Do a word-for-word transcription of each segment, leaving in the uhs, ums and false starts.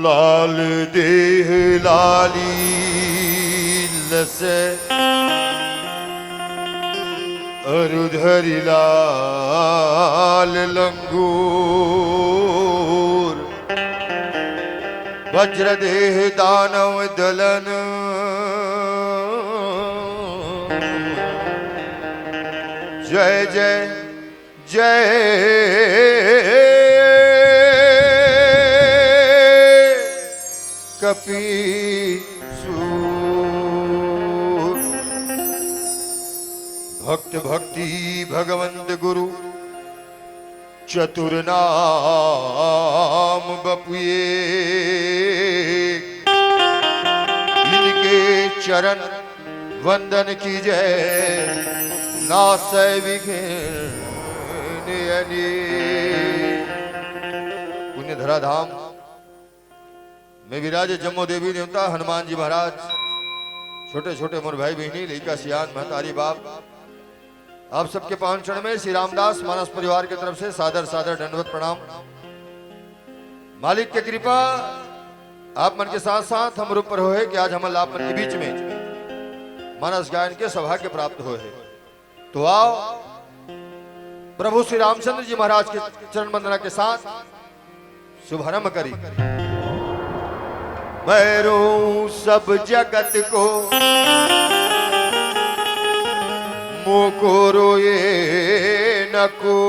लाल देह लाली लस अरु धरि लाल लंगूर। वज्र देह दानव दलन जय जय जय कपीसू। भक्त भक्ति भगवंत गुरु चतुर नाम बपुए। इनके चरण वंदन कीजय नासै विघ्न अनेक। पुण्य धराधाम में विराजे जम्मो देवी देवता, हनुमान जी महाराज, छोटे छोटे मोर भाई बहिनी, लइका सियान, महतारी बाप, आप सबके पावन चरण में श्री रामदास मानस परिवार के तरफ से सादर सादर दंडवत प्रणाम। मालिक के कृपा आप मन के साथ साथ हमर ऊपर होहे कि आज हमन ला आप मन के बीच में मानस गायन के सौभाग्य प्राप्त होहे। तो आओ, प्रभु श्री रामचंद्र जी महाराज के चरण वंदना के साथ शुभारंभ करी। मैं रोऊं सब जगत को, मुकुरो ये न को।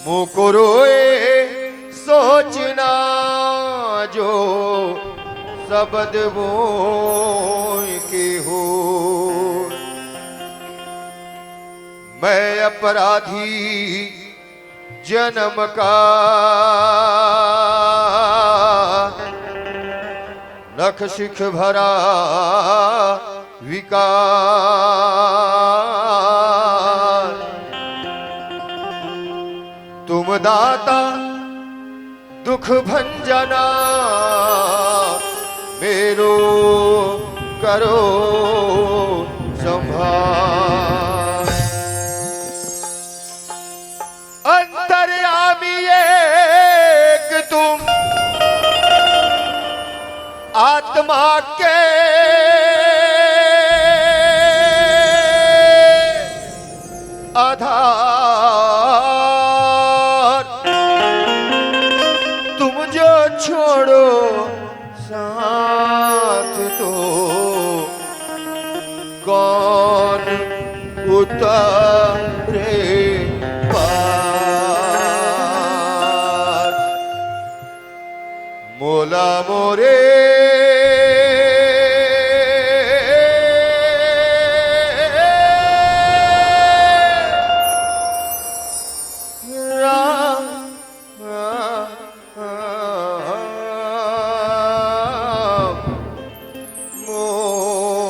मुकुरो ये सोचना जो शब्द बोय के हो। मैं अपराधी जन्म का, नख शिख भरा विकार। तुम दाता दुख भंजना, मेरो करो संभार। अंतर्यामी एक तुम आत्मा के आधार। तुम जो छोड़ो साथ तो कौन उतारे पार। मोला मोरे राम,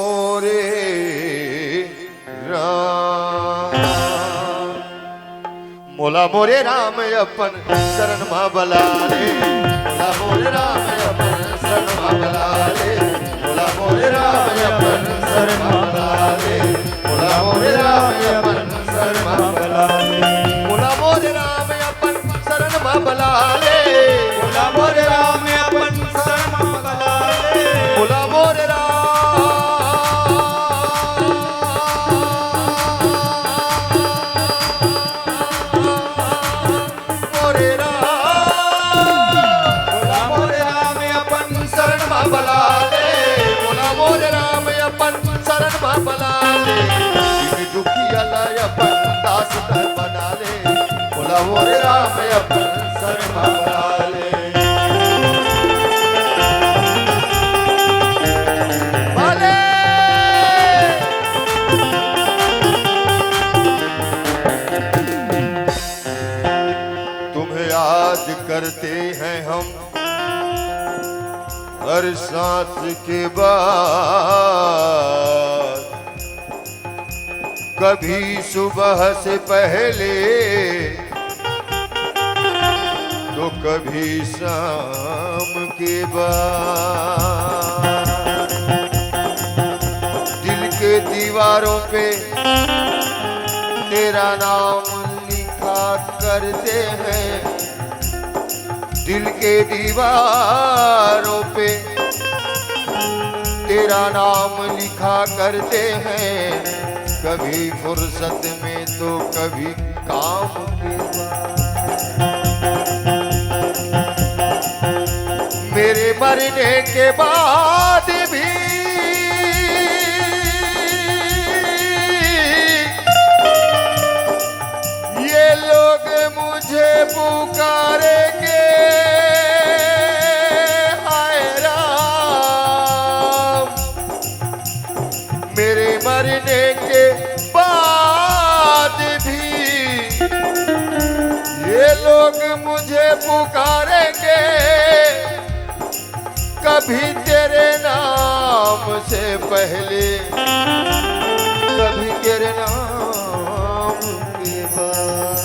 मोरे राम। मोला मोरे राम अपन शरण मा बला ले। मोला मोरे राम अपन शरण मा बला ले। मोला मोरे राम अपन शरण मा बला ले। मोला मोरे राम अपन शरण मा बला ले। मोला मोरे राम अपन शरण मा बला ले। मोला मोरे राम अपन शरण मा बला ले। मोला मोरे राम मोरे राम। मोला मोरे राम अपन शरण मा बला ले। मोला मोरे राम अपन शरण मा बला ले। दीन दुखिया ला अपन दास तन बना ले। मोला मोरे राम अपन शरण मा बला ले। भले। तुम्हें याद करते हैं हम हर सांस के बाद, कभी सुबह से पहले तो कभी शाम के बाद। दिल के दीवारों पे तेरा नाम लिखा करते हैं, दिल के दीवारों पे तेरा नाम लिखा करते हैं, कभी फुर्सत में तो कभी काम के बाद। मेरे मरने के बाद भी ये लोग मुझे पुकारेंगे, हाय राम। मेरे मरने के बाद भी ये लोग मुझे पुकारेंगे, कभी तेरे नाम से पहले, कभी तेरे नाम के बाद।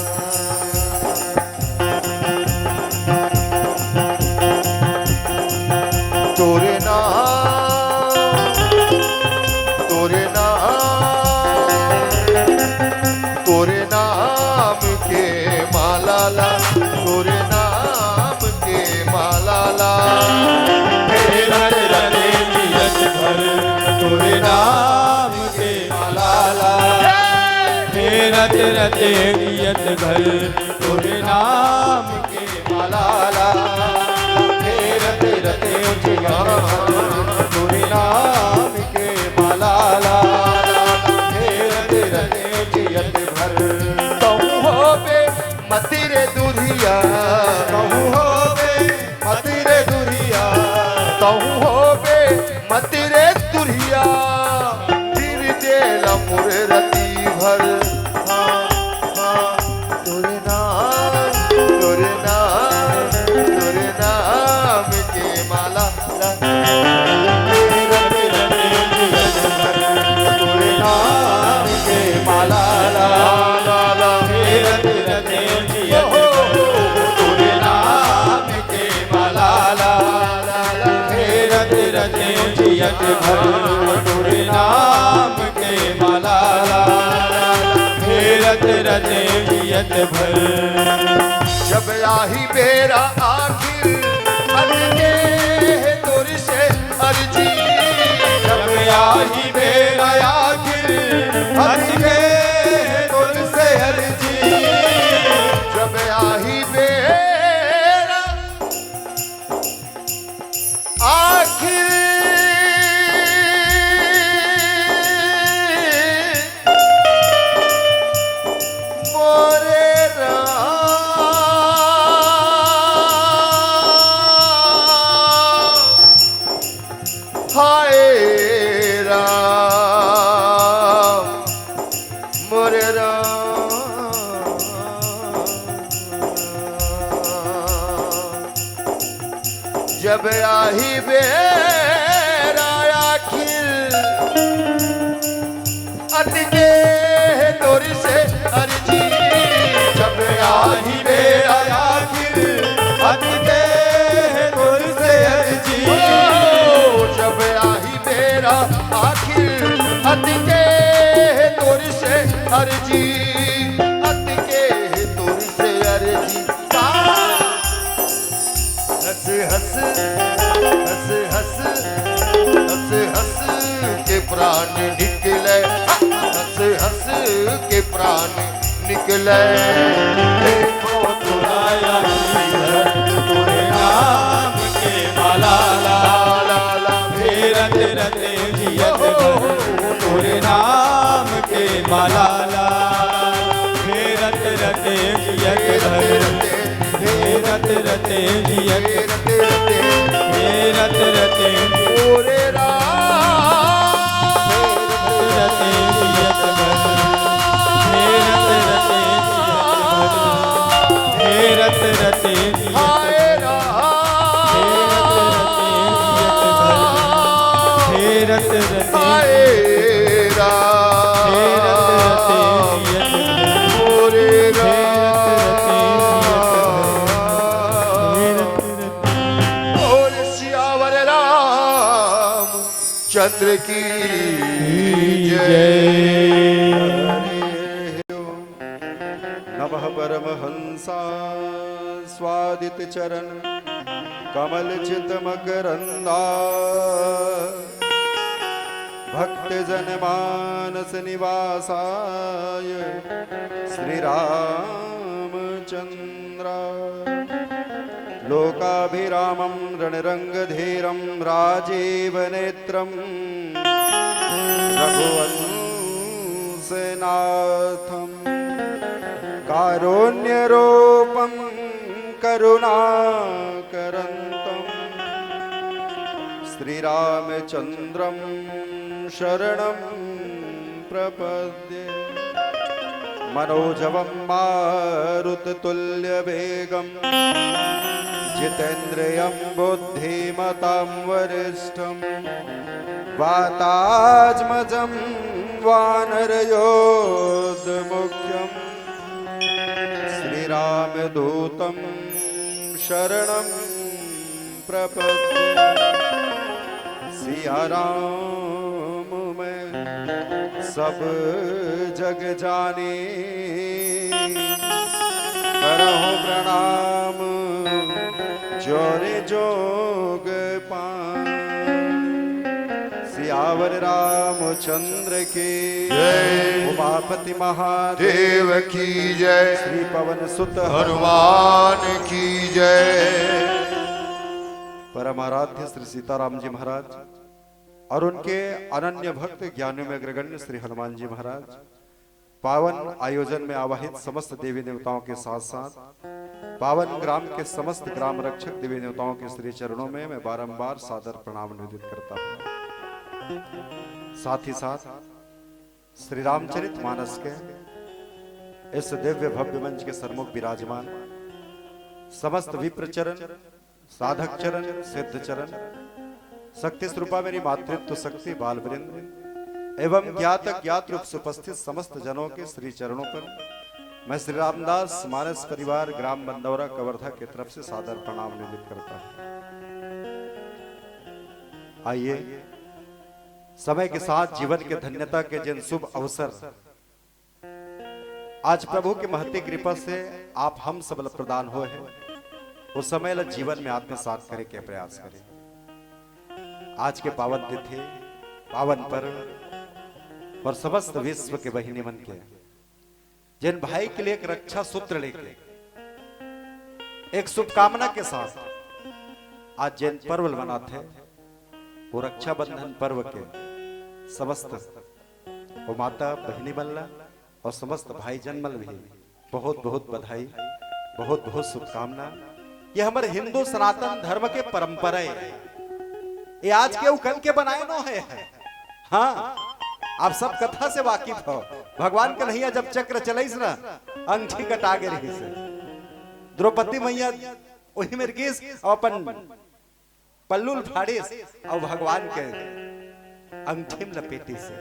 तोरे नाम, तोरे नाम, तोरे नाम के माला ला, तोरे नाम के माला ला। फेरत रते जियत भर तोरे नाम के माला ला। फेरत रते जियत भर तोरे नाम के माला ला। फेरत रते जियत भर तोरे नाम के माला ला। फेरत रते जियत भर। कहूँ होबे मति रे दुरिया, कहूँ होबे मति रे दुरिया, कहूँ होबे मति रे दुरिया, फिर देला मोरे रति भर। हाँ, हाँ, तोरे नाम, तोरे नाम, तोरे नाम के माला ला। तोरे नाम के माला ला, ला, ला। फेरत रते जियत भर तोरे नाम के माला ला। फेरत रते जियत भर तोरे नाम के माला ला। फेरत रते जियत भर। जब आही बेरा आखिर अटके है तोर से अर्जी। जब आही बेरा आखिर अटके है तोर से अर्जी। जब आही बेरा आखिर मोरे राम, हाय राम, मोरे राम। जब आही बेरा आखिर अटके है तोर से अर्जी। जब आही बेरा आखिर अटके है तोर से अर्जी। ओ, जब आही बेरा आखिर अटके है तोर से अर्जी, अटके है तोर से अर्जी। हंस हंस, हंस हंस, हंस हंस के प्राण निकले, हंस हंस के प्राण निकले। देखो चुराया तोरे नाम के माला ला, ला, ला। फेरत रते जियत भर तोरे नाम के माला ला। फेरत रते जियत भर, फेरत रते जियत, फेरत रते, ओरे राम। फेरत रते जियत भर, फेरत रते जियत भर, फेरत रते जियत भर, हाय राम। फेरत रते जियत भर, फेरत रते, हाय राम। फेरत रते जियत भर, ओरे राम। फेरत रते जियत भर, फेरत रते। बोल सियावर रामचंद्र की जय। नमः परम स्वादित चरण कमल चित मकरंदा। भक्त जन मानस निवासाय श्री रामचंद्रा। लोकाभिरामं रणरंगधीरं राजीव नेत्रं रघुवंशनाथं। कारुण्यरूपं करुणाकरन्तं श्रीरामचन्द्रं शरणं प्रपद्ये। मनोजवं मारुततुल्यवेगं जितेन्द्रियं बुद्धिमतां वरिष्ठं वातात्मजं वानरयोधमुख्यं श्रीरामदूतं शरणं प्रपद्ये। सिया राम मैं सब जग जानी, करहु प्रणाम जोर जोग पानी। सियावर रामचंद्र की जय। उमापति महादेव देव की जय। श्री पवन सुत हनुमान की जय। परम आराध्य श्री सीताराम जी महाराज और उनके अनन्य भक्त ज्ञानियों में अग्रगण्य श्री हनुमान जी महाराज, पावन आयोजन में आवाहित समस्त देवी देवताओं के साथ साथ पावन ग्राम के समस्त ग्राम रक्षक देवी देवताओं के श्री चरणों में मैं बारंबार सादर प्रणाम निवेदित करता हूँ। साथ ही साथ श्री रामचरित मानस के इस दिव्य भव्य मंच के सन्मुख विराजमान समस्त विप्रचरण, साधक चरण, सिद्ध चरण, शक्ति स्वरूपा मेरी मातृत्व शक्ति, बाल वृंद एवं ज्ञात अज्ञात रूप से उपस्थित समस्त जनों के श्री चरणों पर मैं श्री रामदास मानस परिवार ग्राम बंदौरा कवर्धा की तरफ से सादर प्रणाम निवेदित करता हूँ। आइए, समय के साथ जीवन के धन्यता के जिन शुभ अवसर आज प्रभु की महती कृपा से आप हम सब ल प्रदान होय हे, वो समय ल जीवन में आत्मसात करे के प्रयास करें। आज के पावन तिथि, पावन पर्व और समस्त विश्व के बहिनी मन के जिन भाई के लिए एक रक्षा सूत्र लेके एक शुभकामना के साथ आज जिन पर्व ल मनाथे, वो रक्षाबंधन पर्व के समस्त वो माता बहिनी मन ला और समस्त भाई जन मन भी बहुत बहुत बधाई, बहुत बहुत शुभकामना। ये हमर हिंदू सनातन धर्म के परंपरा हे। ये आज के अउ कल के बनाए नो हे। हाँ, आप सब कथा से वाकिफ हो। भगवान कन्हैया जब चक्र चलाइस ना, अंगठी कटा गे रहिस हे। द्रौपदी मैया वही मेर गिस अउ अपन पल्लू ल फाड़िस अउ भगवान के अंगठी म लपेटिस हे।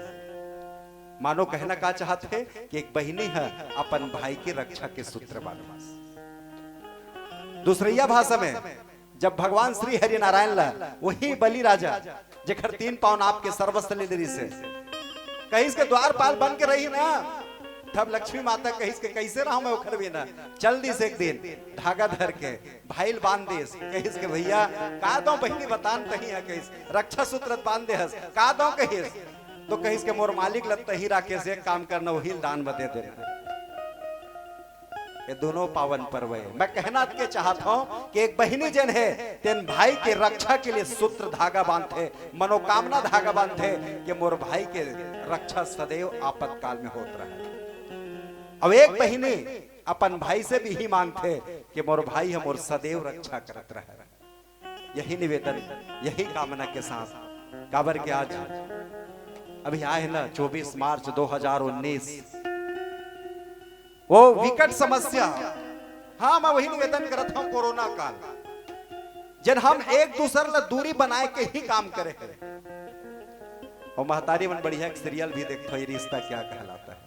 मानो कहना का चाहत हे कि एक बहिनी ह अपन भाई के रक्षा के सूत्र बांधस। दूसरैया भाषा में जब भगवान श्री हरि नारायण ला वही बलि राजा जेखर तीन पाँव नाप के सर्वस्व ले ले रिहिस हे, कहिस के द्वारपाल बन के रही ना, तब लक्ष्मी माता कहिस के कइसे रहूं मैं ओखर बिना। चल दिस एक दिन धागा धर के भाई ल बांध दिस, कहिस के भैया का दो बहिनी बतान तही ह, कहिस रक्षा सूत्र बांध दे हस, का दो कहिस, तो कहिस के मोर मालिक ल तही राखेस, एक काम करना वही ल दान म दे देना। ये दोनों पावन पर्व हे। मैं कहना के चाहत हूँ कि एक बहिनी जेन हे तेन भाई के रक्षा के लिए सूत्र धागा बांधथे, मनोकामना धागा बांधथे कि मोर भाई के रक्षा सदैव आपातकाल में होत रहे। अब एक बहिनी अपन भाई से भी ही मांगथे कि मोर भाई ह मोर सदैव रक्षा करत रहे। यही निवेदन, यही कामना के साथ काबर के आज अभी आए हे ना चौबीस मार्च दो हज़ार उन्नीस, वो विकट समस्या। हाँ, मैं वही निवेदन करत हूँ, कोरोना काल जेन हम एक दूसर ला दूरी बनाए के ही काम करे हे। अउ महतारी मन बढ़िया एक serial भी देखथो, ये रिश्ता क्या कहलाता है।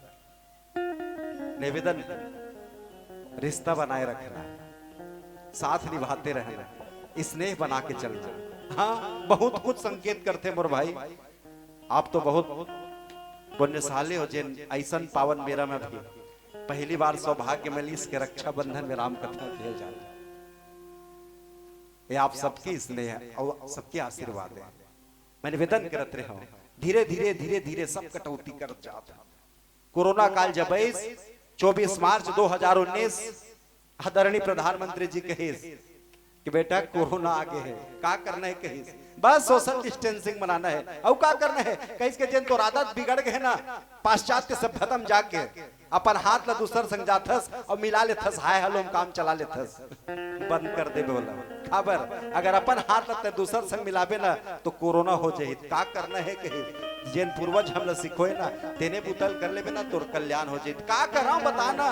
निवेदन, रिश्ता बनाए रखना, साथ निभाते रहना, स्नेह बना के चलना। हाँ, बहुत कुछ संकेत करथे मोर भाई, आप तो बहुत पुण्यशाली हो जेन अइसन पावन बेरा में भी पहली बार सौभाग्य मिलिस के रक्षाबंधन में राम कथा किया जाए। ये आप सबकी स्नेह और सबके आशीर्वाद है। मैं निवेदन करत रहे हूँ, धीरे धीरे धीरे धीरे सब कटौती करत जात है। कोरोना काल जब आइस, चौबीस मार्च दो हज़ार उन्नीस, आदरणीय प्रधानमंत्री जी कहिस कि बेटा कोरोना आगे है, का करना है कहिस, बस सोशल डिस्टेंसिंग बनाना है। अउ का करना है कहिस के, जेन तोर आदत बिगड़ गए ना पाश्चात्य सभ्यता में जाके, अपन हाथ ला दूसर संग जाथस अउ मिला लेथस, हाय हेलो में काम चला लेथस। बंद कर देबे ओला। काबर? अगर अपन हाथ ला ते दूसर संग मिलाबे ना तो कोरोना हो जाही। का करना है कही, जेन पूर्वज हमला सिखोए ना तेने बुतल कर लेबे ना तोर कल्याण हो जाही। का करां बता ना?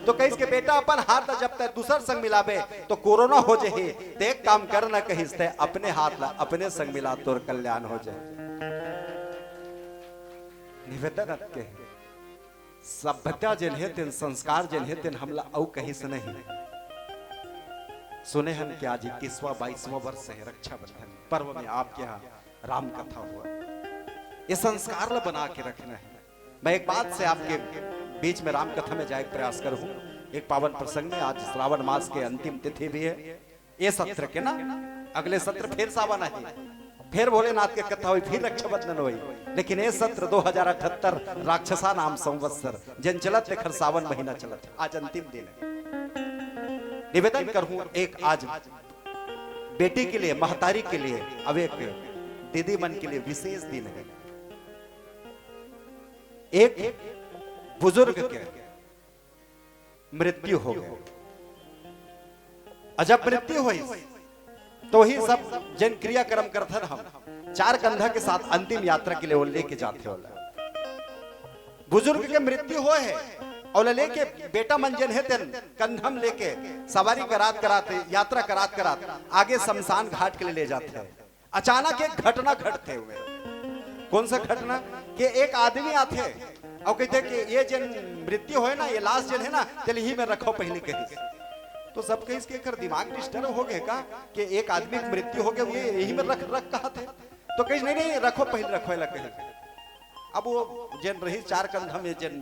तो कहिस के बेटा अपन हाथ ला जब ते दूसर संग मिलाबे तो कोरोना हो जाही। ते एक काम कर ना कहिस, ते अपने हाथ ला अपने संग मिला, तोर कल्याण हो जाही। निवेदन अतके। सभ्यता जेन हे तेन, संस्कार जेन हे तेन हमला अउ कहीं से नहीं। सुने हन कि आज इक्कीसवाँ बाईसवाँ वर्ष है रक्षाबंधन पर्व में आपके यहाँ राम कथा हुआ। ये संस्कार ला बना के रखना है। मैं एक बात से आपके बीच में राम कथा में जाए के प्रयास करूँ। एक पावन प्रसंग में, आज श्रावण मास के अंतिम तिथि भी है। ये सत्र के ना, अगले सत्र फिर सावन आहे, फिर भोलेनाथ के कथा होई, फिर रक्षाबंधन होई। लेकिन ये सत्र दो हज़ार अठहत्तर राक्षसा नाम संवत्सर, जेन चलत तेखर सावन महीना चलत हे। आज अंतिम दिन है। निवेदन करहूं, एक आज बेटी के लिए, महतारी के लिए, अब एक दीदी मन के लिए विशेष दिन है। एक बुजुर्ग के मृत्यु हो गए। अउ जब मृत्यु होई तो वही सब जेन क्रियाक्रम करथन हम, चार कंधा के साथ अंतिम यात्रा के लिए वो लेके जाथे ओला। बुजुर्ग के मृत्यु होए हे, ओला लेके बेटा मन जेन हे तेन कंधा में लेके सवारी करात करात, यात्रा करात करात आगे शमशान घाट के लिए ले जाथे। अचानक एक घटना घटथे हुए। कौन सा घटना? कि एक आदमी आथे अउ कहिथे कि ये जेन मृत्यु होए ना, ये लाश जेन हे ना, तेला इही में रखो पहिली कहिस। तो सब कहिस कि एकर दिमाग डिस्टर्ब हो गए का, कि एक आदमी के मृत्यु हो गए, ये यही में रख, रख कहत हे। तो कहिस, "नहीं, नहीं, रखो पहिली, रखो एला," कहिस। अब वो जेन रहिस चार कंधा में, जेन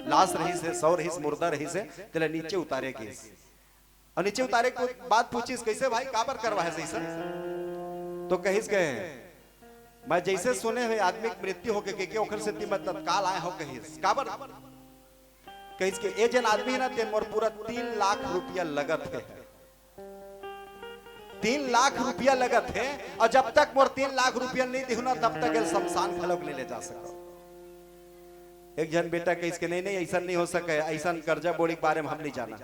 लाश रहिस हे, शव रहिस, मुर्दा रहिस हे, तेला नीचे उतारे गिस। अउ नीचे उतारे के बाद पूछिस, "कइसे भाई, काबर करवाहे अइसन?" तो कहिस के, "मैं जइसे सुने हों आदमी के मृत्यु होगे के, के ओखर सेती मैं तत्काल आए हों," कहिस। "काबर?" कहिस के, "ए जेन आदमी हे ना, तेन मोर पूरा तीन लाख रुपया लगत हे। तीन लाख रुपया लगत हे, अउ जब तक मोर तीन लाख रुपया नहीं दिहू ना, तब तक एला शमशान घलोक नहीं ले जा सकव।" एक झन बेटा कहिस के, "नहीं, नहीं, अइसन नहीं हो सके, अइसन कर्जा बोड़ी के बारे में हम नहीं जानन।"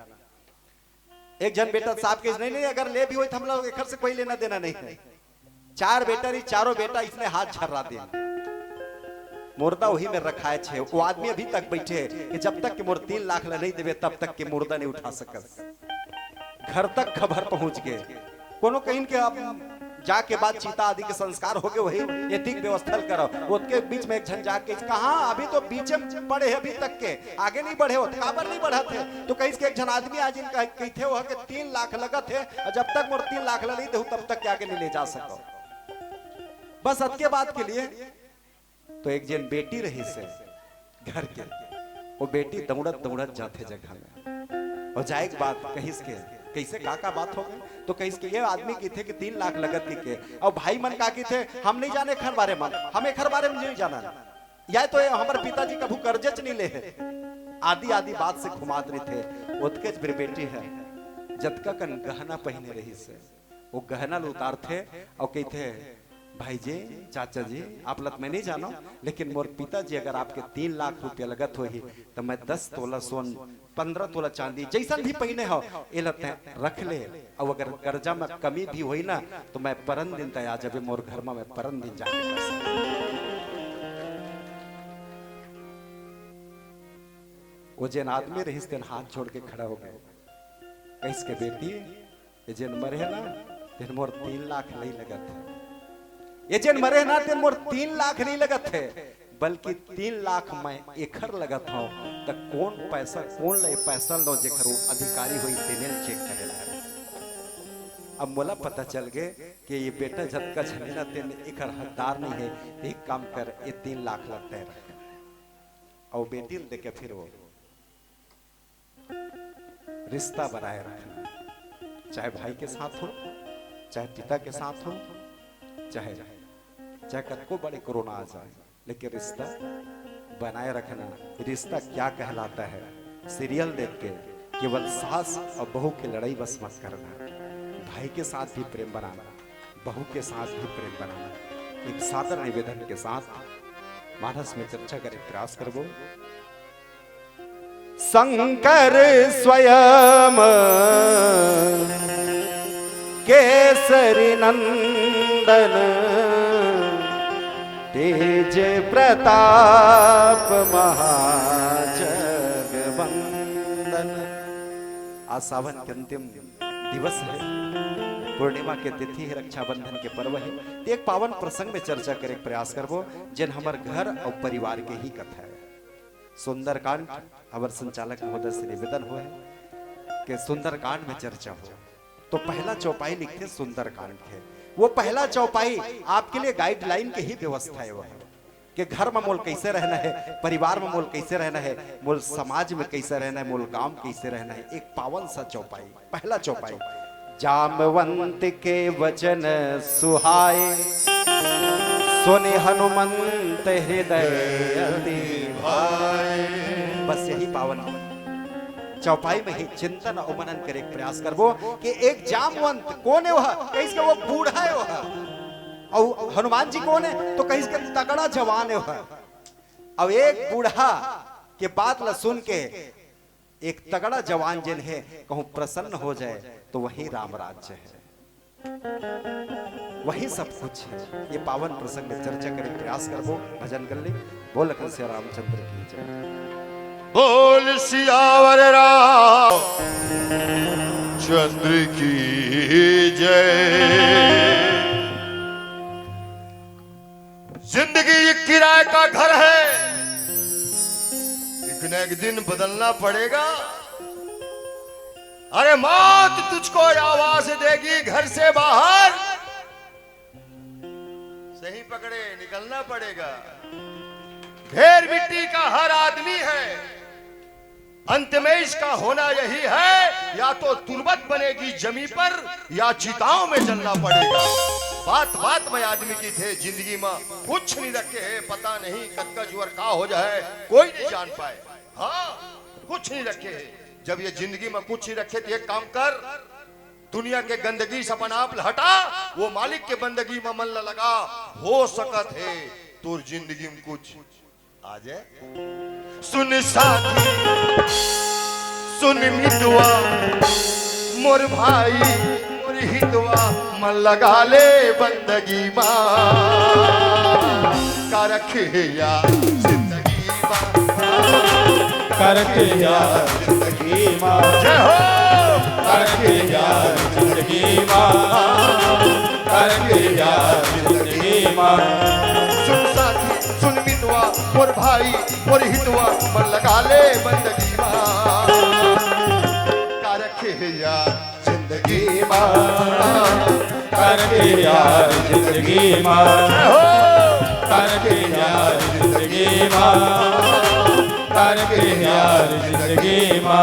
एक झन बेटा साहब कहिस, "नहीं, नहीं, अगर ले भी होई, त हमला एखर से कोई लेना देना नहीं है।" चार बेटा रही, चारों बेटा इसने हाथ झर्रा दे। मुर्दा वही में रखाए छे। वो आदमी अभी तक बैठे हे कि जब तक कि मोर तीन लाख ला नहीं देवे, तब तक के मुर्दा नहीं उठा सकस। घर तक खबर पहुंच गए। कोनो कहिन के अब जाके बाद चीता आदि के संस्कार होगे, वही एतिक व्यवस्था ल करव। ओतके बीच में एक झन जाके, "कहाँ? अभी तो बीचे में पड़े हे अभी तक के, आगे नहीं बढ़े हो, काबर नहीं बढ़त हे?" तो कहिस के एक झन आदमी आज इनका कहिथे, "वो के तीन लाख लगत हे, अउ जब तक मोर तीन लाख ला नहीं देहू, तब तक के आगे नहीं ले जा सकव।" बस अतके बात के लिए तो एक जेन बेटी रहिस हे घर के, वो बेटी दौड़त दौड़त जाथे जगह में, अउ जाए के बाद कहिस के, "कइसे, का का बात हो गई?" तो कहिस के, "ये आदमी कहिथे कि तीन लाख लगत कहिके, अउ भाई मन का कहिथे, हम नहीं जाने एखर बारे में, हम एखर बारे में नहीं जानन, या तो ये हमर पिताजी कभू कर्जेच नहीं ले हे।" आदि आदि बात से घुमात रहिथे। ओतकेच बेर बेटी हे, जतका कन गहना पहिने रहिस हे, वो गहना ल उतारथे अउ कहिथे, "भाई जी, चाचा जी, आप ला त मैं नहीं जानव, लेकिन मोर पिताजी अगर आपके तीन लाख रुपया लगत होही, त मैं दस तोला सोन, पन्द्रह तोला चांदी, जइसन भी पहिने हव, एला तैं रख ले, अउ अगर कर्जा में कमी भी होही ना, तो मैं परन दिन तैं आ जाबे मोर घर में, मैं परन दिन जाके कर सकत हँव।" वो जेन आदमी रहिस, तेन हाथ जोड़ के खड़ा हो गए, कहिस के, "बेटी, ये जेन मरे हे ना, तेन मोर तीन लाख नहीं लगत हे। ये जेन मरे हे ना, तेन मोर तीन लाख नहीं लगत हे, बल्कि तीन लाख मैं एखर लगत हँव, त कोन पैसा, कोन ल ये पैसा ल दँव, जेखर वो अधिकारी होही, तेने ल चेक करे ला।" अब मोला पता चल गे कि ये बेटा जतका झन हे ना, तेन एखर हकदार नहीं हे। एक काम कर, ये तीन लाख ल तैं रख। अउ बेटी ल देके फिर वो रिश्ता बनाए रखना, चाहे भाई के साथ हो, चाहे पिता के साथ हो, चाहे चाहे कतको बड़े कोरोना आ जाए, लेकिन रिश्ता बनाए रखना। रिश्ता क्या कहलाता है, सीरियल देख के केवल सास और बहू की लड़ाई बस मत करना। भाई के साथ भी प्रेम बनाना, बहू के साथ भी प्रेम बनाना। एक सादर निवेदन के साथ मानस में चर्चा करे प्रयास करबो। शंकर स्वयं केसरी नंदन, तेज प्रताप महाजगवंदन। आज सावन के अंतिम दिवस है, पूर्णिमा के तिथि है, रक्षाबंधन के पर्व है। तो एक पावन प्रसंग में चर्चा करे के प्रयास करबो, जेन हमर घर और परिवार के ही कथा है। सुंदरकांड, हमर संचालक महोदय से निवेदन होय कि सुंदरकांड में चर्चा हो, तो पहला चौपाई लिखथे सुंदरकांड के। वो पहला चौपाई आपके लिए गाइडलाइन के ही व्यवस्था है, वो है कि घर में मोल कैसे रहना है, परिवार में मोल कैसे रहना है, मोल समाज में कैसे रहना है, मोल गांव कैसे रहना है। एक पावन सा चौपाई, पहला चौपाई। जामवंत के वचन सुहाए, सुनि हनुमंत हृदय अति भाए। बस यही पावन चौपाई में ही चिंतन और मनन करे के प्रयास करबो कि एक जामवंत कोन है वह, कहिस के वो बूढ़ा है वह, और हनुमान जी कोन है तो कहिस के तगड़ा जवान है वह, और एक बूढ़ा के बात ला सुन के एक तगड़ा जवान जेन है कहूं प्रसन्न हो जाए तो वही राम राज्य है। वही सब कुछ है। ये पावन प्रसंग में चर्चा करे प्रयास करबो, भजन कर ले। बोल लखन सिया रामचंद्र की जय। बोल सियावर राम चंद्र की जय। जिंदगी एक किराए का घर है, एक न एक दिन बदलना पड़ेगा। अरे मौत तुझको आवाज देगी घर से बाहर, सही पकड़े, निकलना पड़ेगा। ढेर मिट्टी का हर आदमी है, अंत में इसका होना यही है, या तो तुरबत बनेगी जमी पर, या चिताओं में जलना पड़ेगा। बात बात में आदमी की थे, जिंदगी में कुछ नहीं रखे है, पता नहीं कब का जुअर का हो जाए, कोई नहीं जान पाए। हाँ, कुछ नहीं रखे है। जब ये जिंदगी में कुछ नहीं रखे तो एक काम कर, दुनिया के गंदगी से अपन आप ल हटा, वो मालिक के बंदगी में मन ल लगा। हो सकत है तोर जिंदगी में कुछ आ जाए। सुन साथी, सुन मितवा, मोर भाई, मोर हितवा, मन लगा ले बंदगी मा। का रखे हे यार जिंदगी मा, का रखे हे यार जिंदगी मा। जय हो। का रखे हे यार जिंदगी मा, का रखे हे यार जिंदगी मा। सुन साथी, सुन मितवा, मोर भाई, मोर हितवा, मन लगा ले बंदगी मा। का रखे हे यार जिंदगी मा, का रखे हे यार जिंदगी मा, हो। का रखे हे यार जिंदगी मा, का रखे हे यार जिंदगी मा।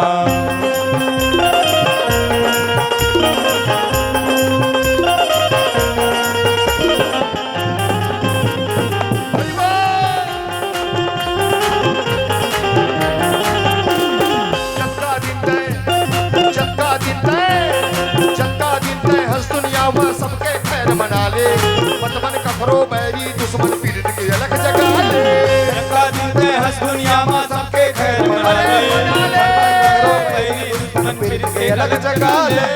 जतका दिन तैं, जतका दिन तैं, जतका दिन तैं हस दुनिया मा सबके खैर मना ले। मत बन कखरो बैरी दुश्मन पीड़ित के अलग जगा ले। जतका दिन तैं हस दुनिया मा सबके खैर मना ले। मत बन कखरो बैरी दुश्मन पीड़ित के अलग जगा ले।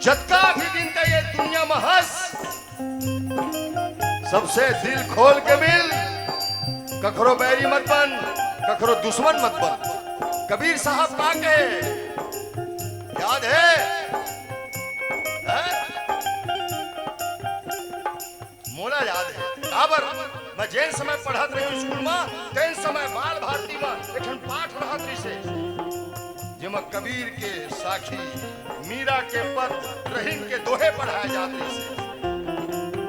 जतका भी दिन तैं ये दुनिया मा हस, सबसे दिल खोल के मिल, कखरो बैरी मत बन, कखरो दुश्मन मत बन। कबीर साहब का कहे, याद है? हैं? मोला याद है। काबर? मैं जेन समय पढ़त रही स्कूल मा, तेन समय बाल भारती मा एक ठन पाठ रहत रहिसे, जेमा कबीर के साखी, मीरा के पद, रहीम के दोहे पढ़ाए जात रहिसे।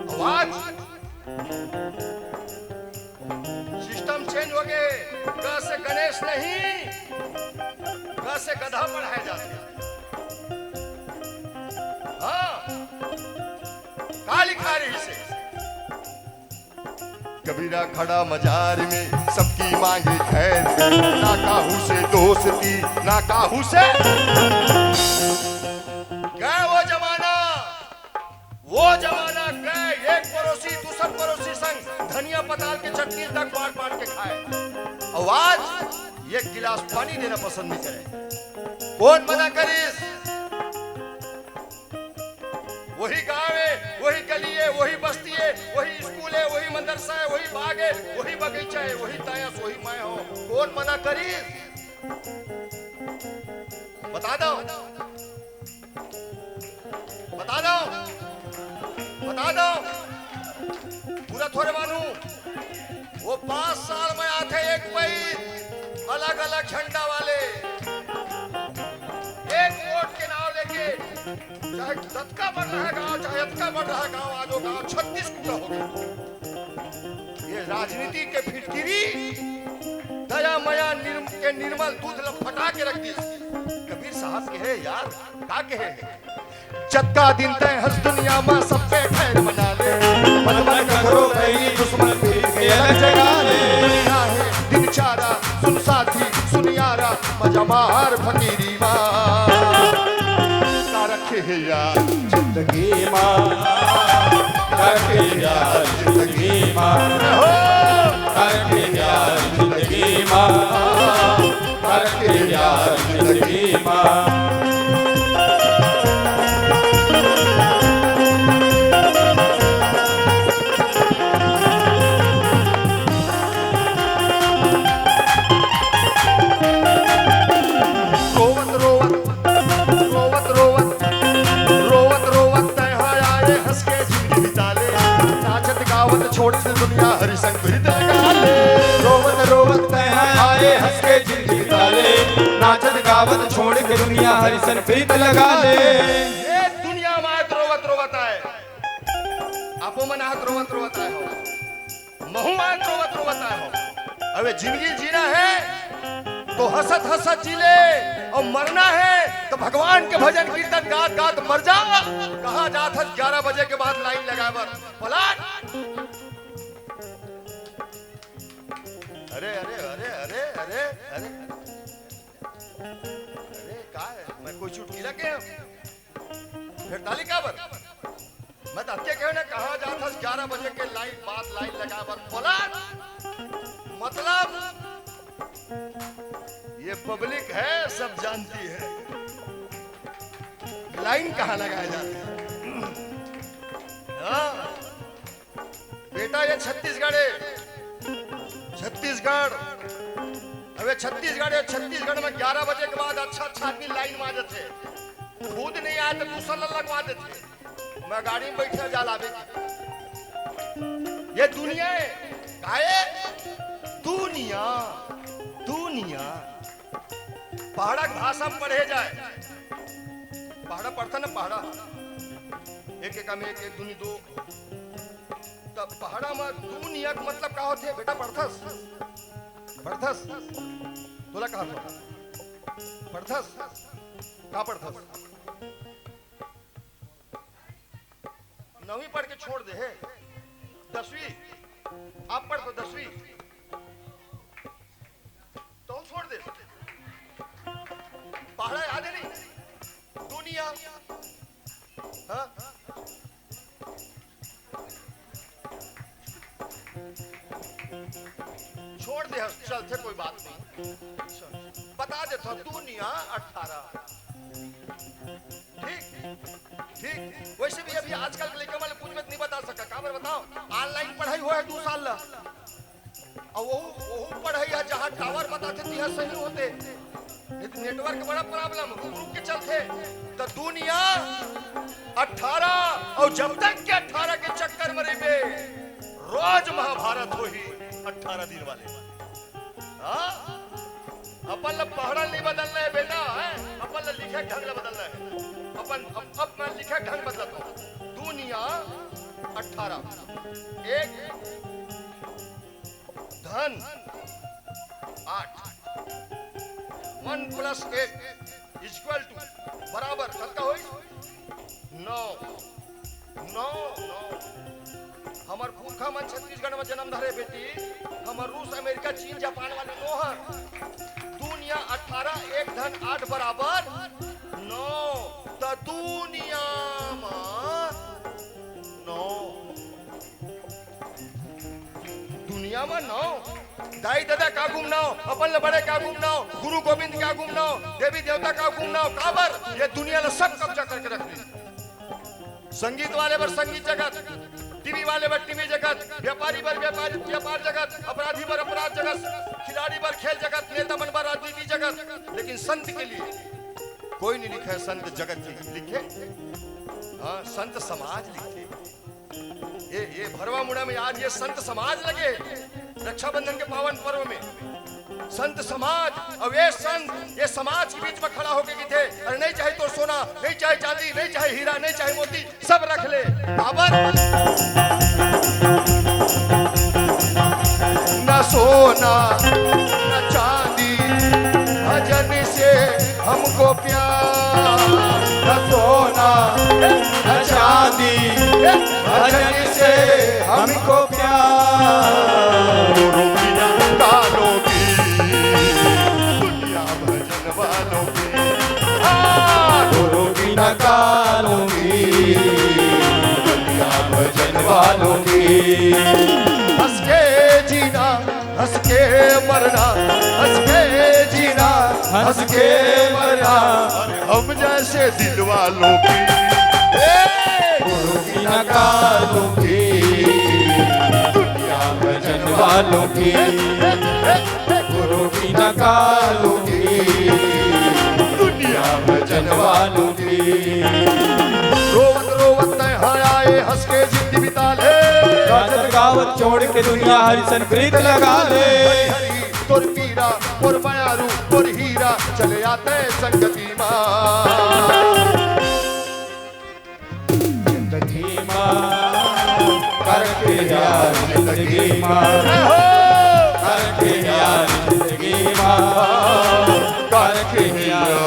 अउ आज सिस्टम चेंज होगे, ग से गणेश नहीं, ग से गधा पढ़ाए जाथे। हाँ, का लिखा रहिसे? कबीरा खड़ा मजार में, सबकी मांगे खैर, ना काहू से दोस्ती, ना काहू से। गए वो जमाना, वो जमाना गए, एक पड़ोसी दूसर पड़ोसी संग धनिया पताल के चटनी तक बांट बांट के खाए। अउ आज एक गिलास पानी देना पसंद नहीं करे। कोन मना करिस? वही गांव हे, वही गली हे, वही बस्ती हे, वही स्कूल हे, वही मदरसा हे, वही बाग हे, वही बगीचा हे, वही तायस, वही मैं हो। कोन मना करिस? बता दो, बता दो, बता दो। पूरा थोरे मानू। वो पांच साल में आथे एक पइत, अलग-अलग झंडा वाले। एक वोट के नाम लेके, चाहे जतका बड़ रहा गांव, चाहे जतका बड़ रहा गांव, आज वो गांव छत्तीस टुकड़ा हो गया। ये राजनीति के फिटकिरी, दया मया निर्म-, के निर्मल दूध ल फटा के रख दिस। कबीर साहब कहे, यार, का कहे? जतका दिन तैं हस दुनिया मा, सब पे खैर मना ले। मन मन कखरो बैरी दुश्मन, फिर के अलग जगा ले। दुनिया हे दिन चारा, सुन साथी, सुन यारा, मजा मार फकीरी मा। का रखे हे यार जिंदगी मा, का रखे हे यार जिंदगी मा, हो। का रखे हे यार जिंदगी मा। फर्क यार जिंदगी मा। रोवत रोवत, रोवत रोवत, रोवत रोवत तैं हा आए, हंस के जिंदगी बिता ले। नाचत गावत छोड़ दे दुनिया, हरि संग प्रीत लगा ले। रोवत रोवत तैं हा आए, हंस के जिंदगी बिता ले। नाचत गावत छोड़ के दुनिया, हरि संग प्रीत लगा ले। ये दुनिया मा आए त रोवत रोवत आए, आपो मन आए त रोवत रोवत आए हो, महू आए त रोवत रोवत आए हो। अबे जिंदगी जीना हे तो हंसत हंसत जी ले, अउ मरना हे तो भगवान के भजन कीर्तन गात गात मर जा। कहाँ जात हस ग्यारह बजे के बाद लाइन लगाए बर? पलट। अरे, अरे, अरे, अरे, अरे, अरे, अरे, का हे? मैं कोई चुटकिला के हूँ? फेर ताली काबर? मैं तो अतके कहे ना, कहाँ जात हस ग्यारह बजे के लाइन, बात लाइन लगाए बर? पलट। मतलब, ये पब्लिक है, सब जानती है। लाइन कहाँ लगाए जाथे? हाँ। बेटा, ये छत्तीसगढ़ हे, छत्तीसगढ़। अबे छत्तीसगढ़ हे, छत्तीसगढ़ में ग्यारह बजे के बाद अच्छा अच्छा आदमी लाइन में आ जाथे। खुद नहीं आए तो दूसर ला लगवा देथे। मैं गाड़ी में बैठे जा लावे की। ये दुनिया हे, काहे? दुनिया, दुनिया। पहाड़ा के भाषा में पढ़े जाए। पहाड़ा पढ़थन ना, पहाड़ा। एक एका में एक, एक दूनी दो। तब पहाड़ा में दुनिया के मतलब का होथे? बेटा पढ़थस? पढ़थस? तोला कहा पढ़थस? का पढ़थस? नवीं पढ़ के छोड़ दे हे। दसवीं, आप पढ़ तो दसवीं, तो छोड़ दे। पहाड़ा याद हे नहीं? दुनिया। हाँ? छोड़ दे, हम चलथे, कोई बात नहीं। बता देथों, दुनिया अठारह। ठीक, ठीक। वैसे भी अभी आजकल के लइका मन पूछबे त नहीं बता सका। काबर बताओ, online पढ़ाई होय हे दू साल ला। अउ वो, वो पढ़ाई हे जहाँ tower बताथे, तिहा सही होथे। नहीं तो network बड़ा problem, रुक रुक के चलथे। तो दुनिया अठारह, अउ जब तक के अठारह के चक्कर में रहिबे, रोज महाभारत होही अठारह दिन वाले। हाँ? अपन ला पहाड़ा नहीं बदलना हे बेटा, हैं? अपन ला लिखे ढंग ला बदलना हे। अपन, अब, अब मैं लिखे ढंग बदलत हूँ। दुनिया अठारह, एक धन आठ, One plus eight is equal to, बराबर कतका होई? नौ। नौ, नौ। हमर पुरखा मन छत्तीसगढ़ म जन्म धरे बेटी, हमर रूस, अमेरिका, चीन, जापान वाले नोहर। दुनिया अठारह, एक धन आठ बराबर नौ। त दुनिया म नौ। दुनिया म नौ। दाई ददा का गुम नौ, अपन ले बड़े का गुम नौ, गुरु गोविंद का गुम नौ, देवी देवता का गुम नौ। काबर? ये दुनिया ल सब कब्जा करके रख ली। संगीत वाले बर संगीत जगत, टीवी वाले बर टीवी जगत, व्यापारी बर व्यापारी, व्यापार जगत, अपराधी बर अपराध जगत, खिलाड़ी बर खेल जगत, नेता मन बर राजनीति जगत। लेकिन संत के लिए कोई नहीं लिखे, संत जगत जी लिखे। हाँ, संत समाज लिखे। ये, ये भरवा मुड़ा में आज ये संत समाज लगे रक्षाबंधन के पावन पर्व में। संत समाज, अउ ये संत, ये समाज के बीच में खड़ा होके कहिथे, "अरे नहीं चाही तोर सोना, नहीं चाही चांदी, नहीं चाही हीरा, नहीं चाही मोती, सब रख ले।" काबर? न सोना, न चांदी, भजन से हमको प्यार। न सोना, न चांदी, भजन से हमको प्यार। गुरु बिना कालों की दुनिया भजन वालों की। हाँ, गुरु बिना कालों की दुनिया भजन वालों की। हंस के जीना, हंस के मरना, हंस के जीना, हंस के मरना, हम जैसे दिल वालों की। गुरु बिना कालों की दुनिया भजन वालों की। गुरु बिना कालों की दुनिया भजन वालों की। रोवत रोवत तैं हा आए, हंस के जिंदगी बिता ले। गाजत गावत छोड़ के दुनिया हरिसन प्रीत लगा ले। हरी हरी तोर पीरा, तोर मयारू, तोर हीरा, चले आते संगती मा। जिंदगी मा करके यार, जिंदगी मा करके यार, जिंदगी मा करके यार,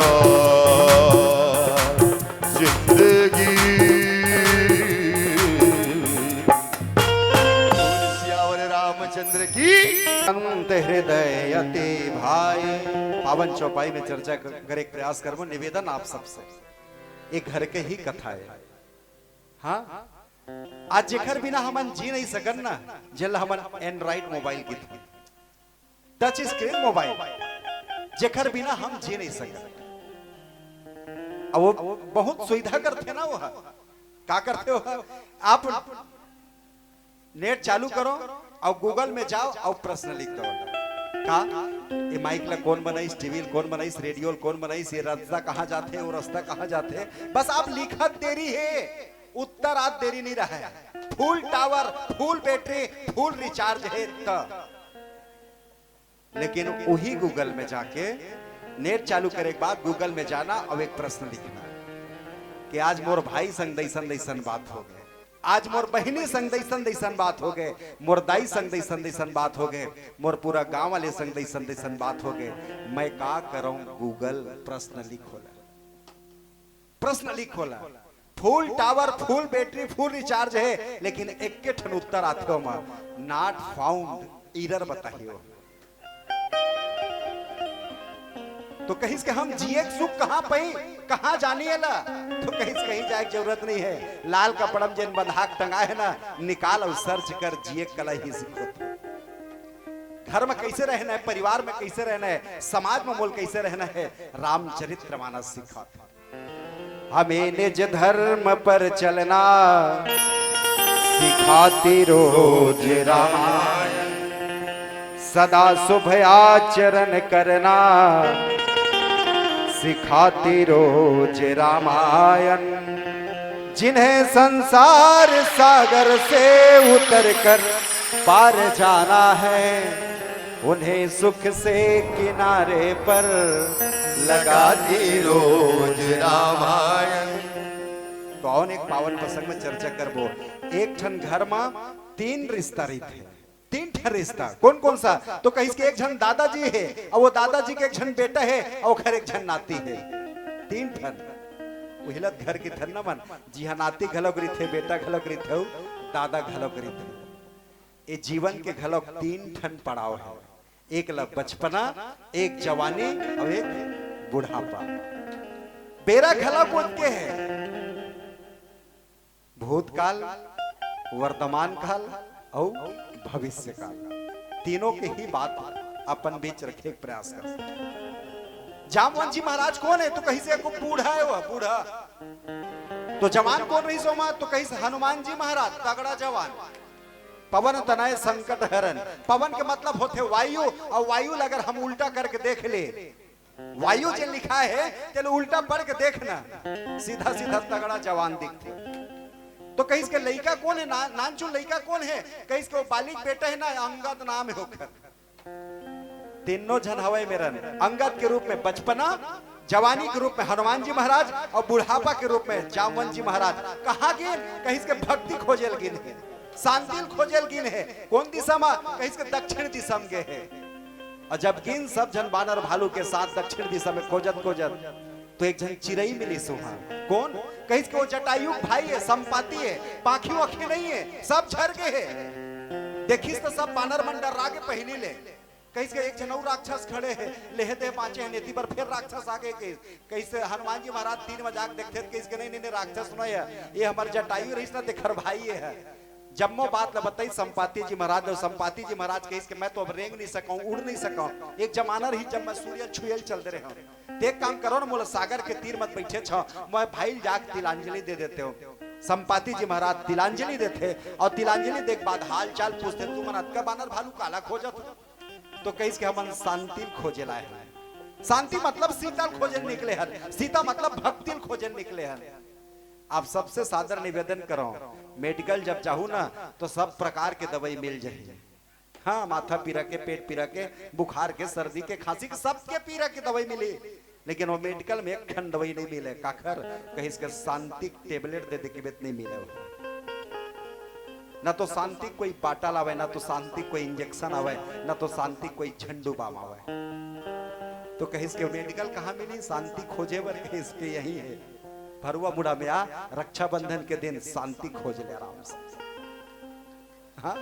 जिंदगी। सियावर रामचंद्र की। संत हृदय अति भाई। पावन चौपाई में चर्चा क-, करे के प्रयास करबो। निवेदन आप सबसे, ये घर के ही कथा है। हाँ, आज जेखर बिना हमन जी नहीं सकन ना, जेला हमन Android mobile की टच स्क्रीन मोबाइल, जेखर बिना हम जी नहीं सकत। अब वो बहुत सुविधा करथे ना, वो ह। का करथे वो ह? आप नेट चालू करो अउ Google में जाओ अउ प्रश्न लिख दो। का ये माइक ला कोन बनाइस, टीवी ला कोन बनाइस, रेडियो ला कोन बनाइस, ये रस्ता कहाँ जाथे, वो रस्ता कहाँ जाथे, बस आप लिखत देरी हे, उत्तर आत देरी नहीं रहे। फुल टावर, फुल बैटरी, फुल रिचार्ज हे त। लेकिन उही Google में जाके नेट चालू करे के बाद Google में जाना अउ एक प्रश्न लिखना कि आज मोर भाई संग दइसन दइसन बात हो गए, आज मोर बहिनी संग दइसन दइसन बात हो गए, मोर दाई संग दइसन दइसन बात हो गए, मोर पूरा गांव वाले संग दइसन दइसन बात हो गए, मैं का करऊं Google? प्रश्न लिखो ला, प्रश्न लिखो ला। फुल टावर, फुल बैटरी, फुल रिचार्ज हे, लेकिन एक्के ठन उत्तर आथे ओमा, not found, error बताही हो। तो कहिस के हम जिए के सुख कहाँ पई, कहाँ जानी एला? तो कहिस कहीं जाए के जरूरत नहीं है, लाल कपड़ा में जेन बंधा के टंगा है ना, निकाल अउ सर्च कर, जिए के कला ही सीखो। घर में कैसे रहना है, परिवार में कैसे रहना है, समाज में मोल कैसे रहना है, रामचरित्र मानस सिखात। हमें निज धर्म पर चलना सिखाती रोज रामायण, सदा शुभ आचरण करना सिखाती रोज रामायण। जिन्हें संसार सागर से उतर कर पार जाना है, उन्हें सुख से किनारे पर लगाती रोज रामायण। तो अउ एक पावन प्रसंग में चर्चा करबो। एक ठन घर मा तीन रिश्ता रहिथे, तीन ठन रिश्ता। कौन कौन सा? तो कहिस के एक झन दादाजी हे, अउ वो दादाजी के एक झन बेटा हे, अउ ओखर एक झन नाती हे। तीन ठन। उहिलत घर के धन न मन, जिहां नाती घलोक रिथे, बेटा घलोक रिथे, अउ दादा घलोक रिथे। ए जीवन के घलोक तीन ठन पड़ाव हे। एक ल बचपना, एक जवानी, अउ एक बुढ़ापा। बेरा घलोक ओतके हे। भूतकाल, वर्तमान काल अउ भविष्य काल, तीनों के ही बात अपन बीच रखे के प्रयास कर सकते। जामवंत जी महाराज कौन हे? तो कहिस के एको बूढ़ा हे, वो बूढ़ा। तो जवान कौन रहिस ओमा? तो कहिस हनुमान जी महाराज, तगड़ा जवान। पवन तनय संकट हरन। पवन के मतलब होथे वायु, अउ वायु ल अगर हम उल्टा करके देख ले, वायु जे लिखा हे, तेला उल्टा पढ़ के देख ना, सीधा सीधा तगड़ा जवान दिखथे। तो कहिस के लइका कौन हे? ना, नानचुन लइका कौन हे? कहिस के वो बालिक बेटा हे ना, अंगद नाम हे ओखर। तीनों झन हवय मेरन, अंगद के रूप में बचपना, जवानी के रूप में हनुमान जी महाराज अउ बुढ़ापा के रूप में जामवंत जी महाराज। कहाँ गिन? कहिस के भक्ति खोजे ल गिन हे, शांति ल खोजे ल गिन हे। कौन दिशा म? कहिस के दक्षिण दिशा म गे हे। अउ जब गिन सब झन बानर भालू के साथ दक्षिण दिशा में खोजत खोजत, तो एक झन चिरई मिलिस उहां। कौन? कहिस के वो जटायु के भाई हे, संपाति हे, पाखी वाखी नहीं हे, सब झर गे हे। देखिस त सब बानर मन डर्रा गे पहिली ले। कहिस के एक झन अउ राक्षस खड़े हे, लेहे दे बांचे हे, नेती बर फेर राक्षस आगे कहिस। कहिस के हनुमान जी महाराज तीर म जाके देखथे, कहिस के नहीं, नहीं, नहीं, राक्षस नोहे, ये हमर जटायु रहिस ना, तेखर भाई ये हे। जम्मो बात ल बताइस संपाति जी महाराज ल। संपाति जी महाराज कहिस के मैं तो अब रेंग नहीं सकंव, उड़ नहीं सकंव। एक जमाना रहिस जब मैं सूर्य ल छुए ल चल दे रहेंव। ते एक काम करो ना, मोला सागर के तीर म बइठे हव, मैं भाई ल जाके तिलांजलि दे देते हंव। संपाति जी महाराज तिलांजलि देथे अउ तिलांजलि दे के बाद हाल चाल पूछथे, तुमन अतका बानर भालू काला खोजत हो? तो कहिस के हमन शांति ल खोजे ल आए हन। शांति मतलब सीता ल खोजे ल निकले हन, सीता मतलब भक्ति ल खोजे ल निकले हन। आप सबसे सादर निवेदन करंव, मेडिकल जब जाहू ना, तो सब प्रकार के दवाई मिल जाही। हाँ, माथा पीरा के, पेट पीरा के, बुखार के, सर्दी के, खांसी के, सबके पीरा के दवाई मिली, लेकिन वो मेडिकल में एक ठन दवाई नहीं मिले। काखर? कहिस के शांति के टेबलेट दे दे के बेत नहीं मिले। ना तो शांति कोई बाटल आवे, ना तो शांति कोई इंजेक्शन आवे, ना तो शांति कोई झंडू बाम आवे। तो कहिस के मेडिकल कहाँ मिली शांति खोजे बर? कहिस के यही हे, भरुआ मुड़ा में आ, रक्षाबंधन के दिन शांति खोज ले आराम से। हाँ,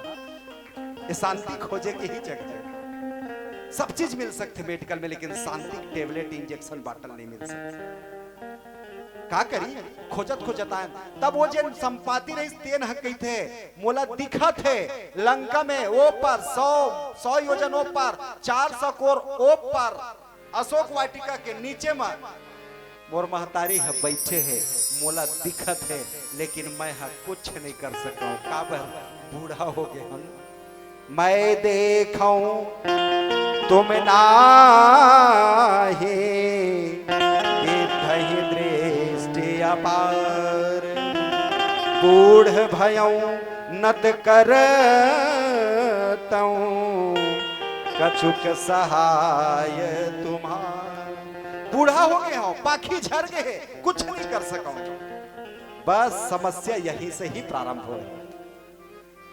ये शांति खोजे के ही जगह हे। सब चीज मिल सकथे मेडिकल में, लेकिन शांति के टेबलेट, इंजेक्शन बाटल नहीं मिल सकथे। का करी, खोजत खोजत आयन। तब वो जेन संपाति रहिस, तेन ह कहिथे, मोला दिखत हे लंका में ओ पार सौ, सौ योजन ओ पार, चार सौ कोस ओ पार अशोक वाटिका के नीचे म मोर महतारी ह बइठे हे, मोला दिखत हे, लेकिन मैं ह कुछ नहीं कर सकंव, काबर बूढ़ा हो गे हंव। मैं देखंव तुम नाही, गिद्धहि दृष्टि अपार। बूढ़ भयंव नत करतंव, कछुक सहाय तुम्हार। बूढ़ा हो गे हंव, पाखी झर गे हे, कुछ नहीं कर सकंव। बस समस्या यहीं से ही प्रारंभ होय।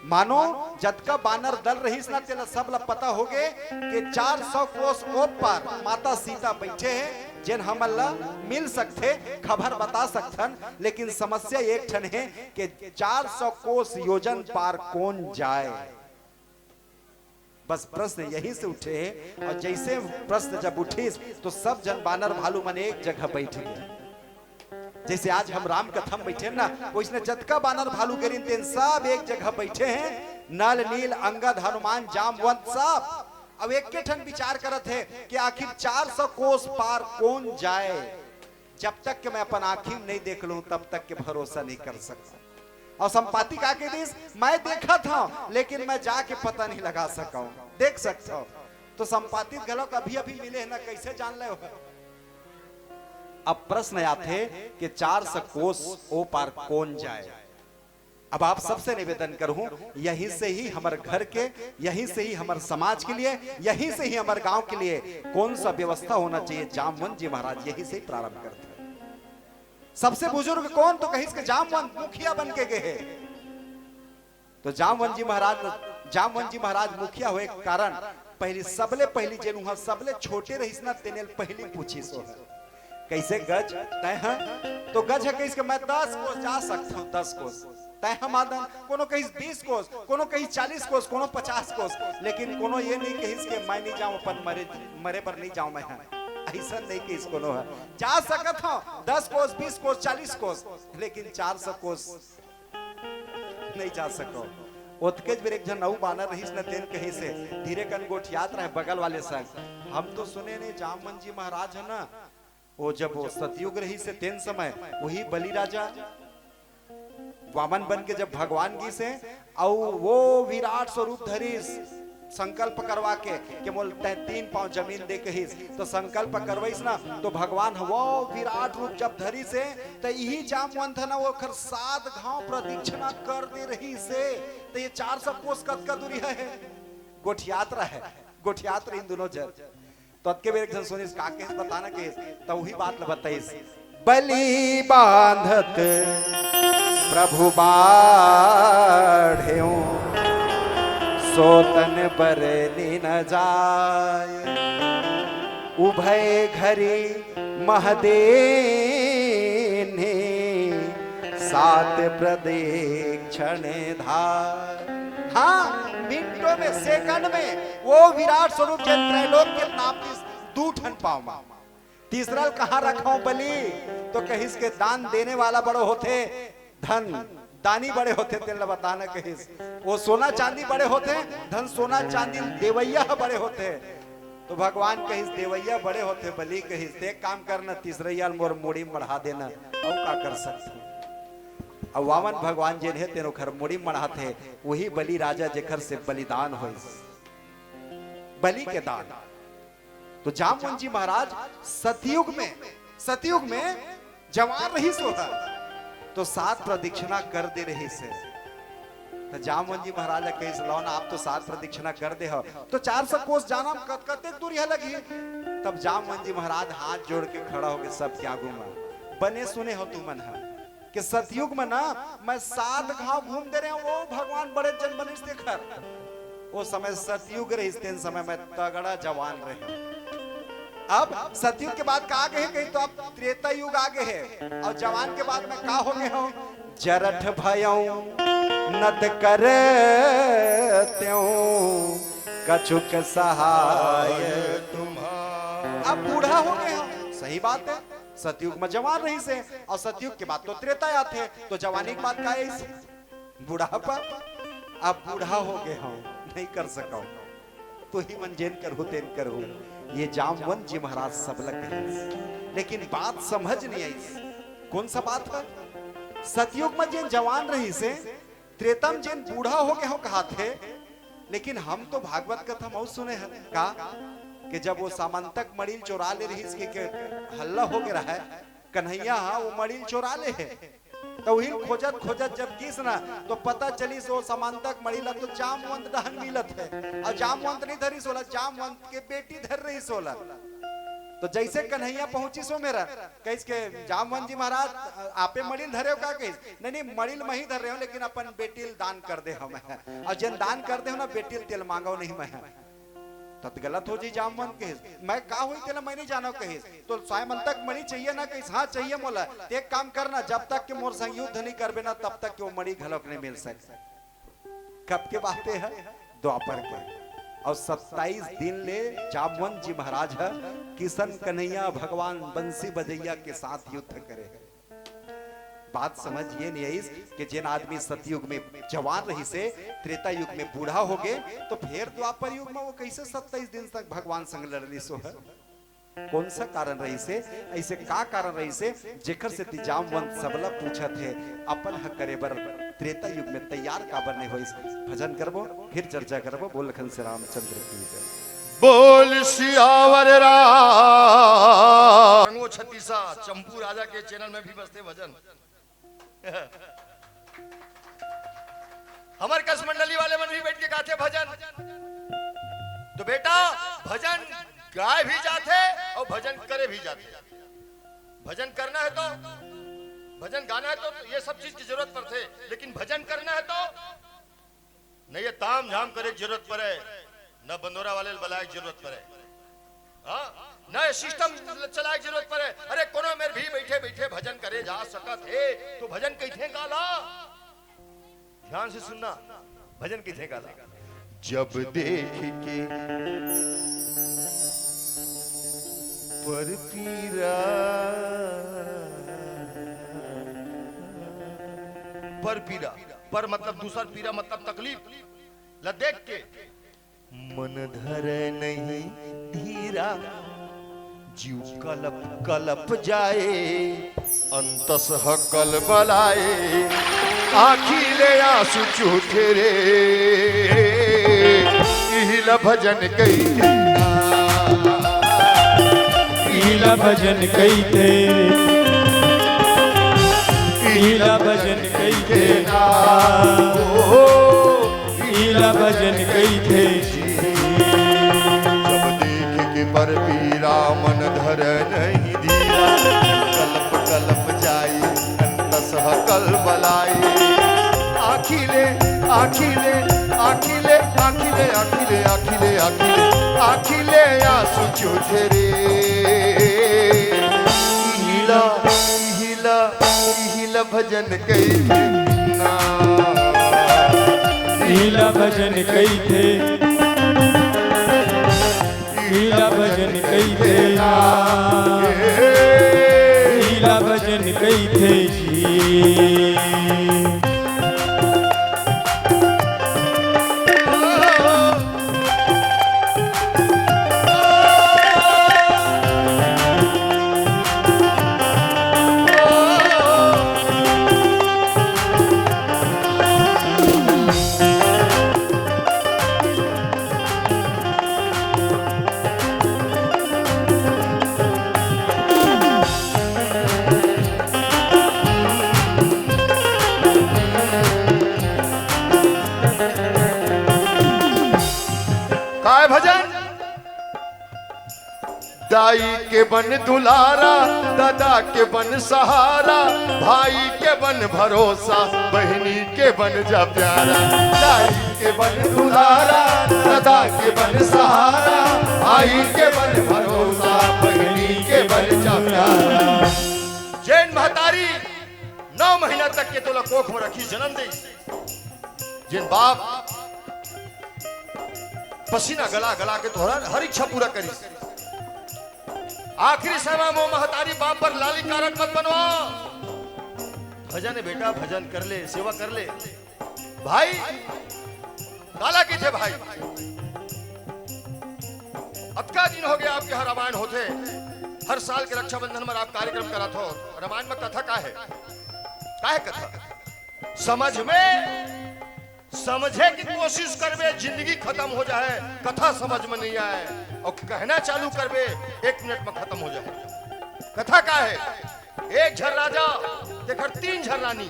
मानो जतका बानर दल रहिस ना, तेला सब ला पता होगे कि चार सौ कोस ओ पार माता सीता बइठे हे, जेन हमन ला मिल सकथे, खबर बता सकथन, लेकिन समस्या एक ठन हे कि चार सौ कोस योजन पार कोन जाय? बस प्रश्न यहीं से उठे हे। अउ जइसे प्रश्न जब उठिस, तो सब झन बानर भालू मन एक जगह बइठ गे। जइसे आज हम राम कथा म बइठे हन ना, वइसने जतका बानर भालू गे रिहिन, तेन सब एक जगह बइठे हे। नल, नील, अंगद, हनुमान, जामवंत, सब। अब एके ठन विचार करत हे कि आखिर चार सौ कोस पार कोन जाय? जब तक के मैं अपन आँखी म नहीं देख लूं, तब तक के भरोसा नहीं कर सकंव। अउ संपाति का कहि दिस, मैं देखत हंव, लेकिन मैं जाके पता नहीं लगा सकंव। देख सकथव, तो संपाति घलोक अभी-अभी मिले हे ना, कइसे जान ले हो? अब प्रश्न आथे कि चार सौ कोस ओ पार कोन जाय? अब आप सबसे निवेदन करहूं, यहीं से ही हमर घर के, यहीं से ही हमर समाज के लिए, यहीं से ही हमर गांव के लिए कौन सा व्यवस्था होना चाहिए, जामवंत जी महाराज यहीं से ही प्रारंभ करथे। सबसे बुजुर्ग कौन? तो कहिस के जामवंत मुखिया बन के गे हे। तो जामवंत जी महाराज जामवंत जी महाराज मुखिया होए के कारण पहली, सबले पहली जेन उहाँ सबले छोटे रहिस ना, तेने ल पहली पूछिस ओह, "कैसे गज, तैं ह?" तो गज ह कहिस के, "मैं दस कोस जा सकथव, दस कोस।" तैं ह मादन, कोनो कहिस बीस कोस, कोनो कहिस चालीस कोस, कोनो पचास कोस, लेकिन कोनो ये नहीं कहिस के मैं नहीं जाऊं, अपन मरे, मरे बर नहीं जाऊं मैं ह। ऐसा नहीं कहिस कोनो ह। जा सकत हव दस कोस, बीस कोस, चालीस कोस, लेकिन चार सौ कोस नहीं जा सको। ओतकेच बेर एक झन अऊ बानर रहिस न, तेन कहिस हे, धीरे कन गोठियात रहे बगल वाले संग, "हम तो सुने ने जामवंत जी महाराज ह ना, वो जब वो सतयुग रहिस हे तेन समय, वही बलि राजा वामन बन के जब भगवान गिस हे, अऊ वो विराट स्वरूप धरिस, संकल्प करवा के, के मोल तैं तीन पांव जमीन दे कहिस, तो संकल्प करवइस ना, तो भगवान ह वो विराट रूप जब धरिस हे, त इही जामवंत ह ना, ओखर सात घांव प्रदक्षिणा कर दे रहिस हे। त ये चार सौ कोस कतका दूरी हे?" गोठियात रहे, गोठियात रहिन दुनों झन। तो अतके बेर एक झन सुनिस, का कहिस, बता ना कहिस, त उही बात ल बताइस, "बलि बांधत प्रभु बाढ़ेउ, सो तन बरनि न जाय। उभय घरी मह दीन्ही, सात प्रदीक्षण धाय।" हाँ, मिनटों में, सेकंड में वो विराट स्वरूप जेन त्रैलोक के नाप दिस, दू ठन पांव मा। तीसरा ल कहाँ रखव बलि? तो कहिस के दान देने वाला बड़ो होथे, धन दानी बड़े होथे, तेन ल बता ना कहिस। वो सोना चांदी बड़े होथे, धन सोना चांदी देवइया ह बड़े होथे। तो भगवान कहिस, "देवइया बड़े होथे बलि," कहिस, "ते एक काम कर ना, तीसरइया ल मोर मुड़ी म मढ़ा देना, अऊ का कर सकथंव?" अब वामन भगवान जेन हे, तेन ओखर मुड़ी म मढ़ाथे, वही बलि राजा जेखर से बलिदान होइस, बलि के दान। तो जामवंत जी महाराज सतयुग में, सतयुग में जवान रहिस ओह, तो सात प्रदक्षिणा कर दे रहिस हे। तो जामवंत जी महाराज ल कहिस, "लव ना, आप तो सात प्रदक्षिणा कर दे हव, तो चार सौ कोस जाना म कत-, कतेक दूरी ह लगही?" तब जामवंत जी महाराज हाथ जोड़ के खड़ा होके सबके आगू म, "बने सुने हव तुमन ह, के सतयुग म ना, मैं सात घांव घूम दे रहेंव, वो भगवान बड़े जन बनिस तेखर।" वो समय सतयुग रहिस, तेन समय मैं तगड़ा जवान रहेंव। अब सतयुग के बाद का आ गे हे, कहीं तो अब त्रेता युग आ गे हे, अऊ जवान के बाद में का हो गे हंव? "जरठ भयंव नत करतेंव, कछुक सहाय तुम्हार।" अब बूढ़ा हो गे हंव, सही बात हे। सतयुग म जवान रहिस हे, अऊ सतयुग के बाद तो त्रेता आथे, तो जवानी के बाद का आइस? बुढ़ापा। अब बूढ़ा हो गे हंव, नहीं कर सकंव, तुही मन जेन करहू तेन करहू। ये जामवंत जी महाराज सबला कहिस, लेकिन बात समझ नहीं आइस। कौन सा बात हे? सतयुग म जेन जवान रहिस हे, त्रेता म जेन बूढ़ा हो गे हंव कहाथे, लेकिन हम तो भागवत कथा म अउ सुने हन का, कि जब वो सामंतक मड़ील चोरा ले रहिस कि, के हल्ला हो गे रहय, कन्हैया ह वो मड़ील चोरा ले हे। त उही ल खोजत खोजत जब गिस ना, तो पता चलिस वो सामंतक मड़ील तो जामवंत डहन मिलत हे, अउ जामवंत नहीं धरिस ओला, जामवंत के बेटी धर रहिस ओला। तो जैसे कन्हैया पहुंचिस ओ मेरा, कहिस के, "जामवंत जी महाराज, आपे मड़ील धरे हो का?" कहिस, "नहीं, नहीं, मड़ील मही धरे हंव, लेकिन अपन बेटी ल दान कर दे हंव मैं। अउ जेन दान कर दे हंव ना, बेटी ल तेला मांगव नहीं मैं।" तत गलत हो जी जामवंत कहिस, "मैं का होई तेला मैं नहीं जानव," कहिस। "तो सामंतक मड़ील चाहिए ना?" कहिस, "हाँ, चाहिए मोला।" "ते एक काम करना, जब तक के मोर संग युद्ध नहीं करबे ना, तब तक के वो मड़ील घलोक नहीं मिल सके।" कब के बात हे? द्वापर के। अउ सत्ताईस दिन ले जामवंत जी महाराज ह किशन कन्हैया भगवान बंसी बजैया के साथ युद्ध करे। बात समझ ये नहीं आइस कि जेन आदमी सतयुग में जवान रहिस हे, त्रेता युग में बूढ़ा हो गे, तो फेर द्वापर युग में वो कैसे सत्ताईस दिन तक भगवान संग लड़ लिस ओ ह? कौन सा कारण रहिस हे? ऐसे का कारण रहिस हे, जेकर सेती जामवंत सबला पूछत हे, अपन ह करे बर त्रेता युग में तैयार काबर नहीं होइस? भजन करबो, फिर चर्चा करबो। बोल लखन से रामचंद्र की जय। बोल सियावर राम। रंगो छत्तीसा चंपू राजा के चैनल में भी बजथे भजन। हमर कस मंडली वाले मन भी बैठ के गाथे भजन। तो बेटा, भजन गाए भी जाथे अउ भजन करे भी जाथे। भजन करना हे तो, भजन गाना हे तो ये सब चीज के जरूरत पड़थे, लेकिन भजन करना हे तो न ये ताम झाम करे के जरूरत पड़े, न बंदोरा वाले ल बलाए के जरूरत पड़े, हाँ, न ये सिस्टम चलाए के जरूरत पड़े। अरे कोनो मेर भी बइठे बइठे भजन करे जा सकत हे, तो भजन कहिथे काला। ध्यान से सुनना, भजन कहिथे काला। जब देख के पर पीरा, पर पीरा, पर मतलब दूसर, पीरा मतलब तकलीफ ला देख के मन धरे नहीं धीरा, जीव कलप कलप जाए, अंतस ह कलबलाए, आँखी ले आंसू चूथे रे। इही ल भजन कहिथे, इही ल भजन कहिथे, इही ल भजन कहिथे ना। ओ, इही ल भजन कहिथे जी। जब देख के पर पीरा मन धर नहीं धीरा, कलप कलप जाई, अंतस ह कलबलाई। आँखी ले, आँखी ले, आँखी ले, आँखी ले, आँखी ले, आँखी ले, आँखी ले, आँखी ले आंसू चूथे रे। इही ल, इही ल, इही ल भजन कहिथे ना। इही ल भजन कहिथे, इही ल भजन कहिथे ना। इही ल भजन कहिथे जी। काय भजन? दाई के बन दुलारा, दादा के बन सहारा, भाई के बन भरोसा, बहिनी के बन जा प्यारा। दाई के बन दुलारा, दादा के बन सहारा, भाई के बन भरोसा, बहिनी के बन जा प्यारा। जेन महतारी नौ महीना तक के तोला कोख में रखिस, जन्म देइस, जेन बाप पसीना गला गला के तोहर हर इच्छा पूरा करिस, आखिरी समय में महतारी बाप बर लाली कारक मत बनवा। भजन हे बेटा, भजन कर ले, सेवा कर ले। भाई, काला कहिथे भाई? अतका दिन हो गया आपके यहाँ रामायण होथे, हर साल के रक्षाबंधन में आप कार्यक्रम कराथो। रामायण में कथा का हे? का हे कथा? समझ में, समझे की कोशिश करबे, जिंदगी खत्म हो जाए, कथा समझ में नहीं आए, अउ कहना चालू करबे, एक मिनट में खत्म हो जाए। कथा का हे? एक झन राजा, तेकर तीन झन रानी।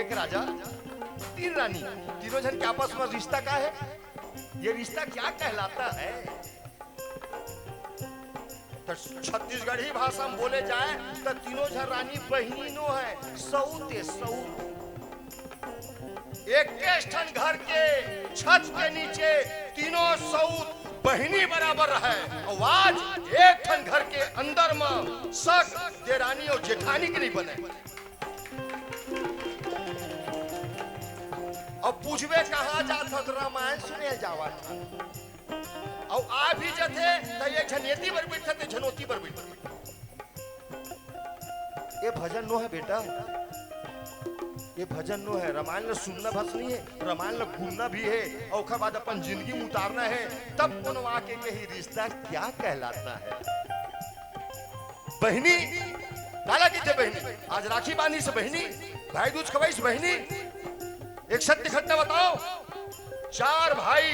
एक राजा, तीन रानी, तीनों झन के आपस में रिश्ता का हे? ये रिश्ता क्या कहलाता है? त छत्तीसगढ़ी भाषा में बोले जाए त तीनों झन रानी बहिनी नो हे, सऊत ए सऊत। एके ठन घर के छत के नीचे तीनों सऊत बहिनी बराबर रहे। अउ आज एक ठन घर के अंदर म सग देरानी अउ जेठानी के नहीं बने। अब पूछबे कहाँ जात हस? रामायण सुने जावत हस। अउ आ भी जथे त एक झन एती बर बइठथे, एक झन ओती बर बइठथे। ये भजन नो हे बेटा, ये भजन नो हे। रामायण ल सुनना बस नहीं हे, रामायण ल गुनना भी हे, अउ ओखर बाद अपन जिंदगी में उतारना हे। तब कोनो आके कही, रिश्ता क्या कहलाता है? बहिनी, काला कहिथे बहिनी? आज राखी बांधिस बहिनी, भाई दूज खवाइस बहिनी। एक सत्य घटना बताओ। चार भाई,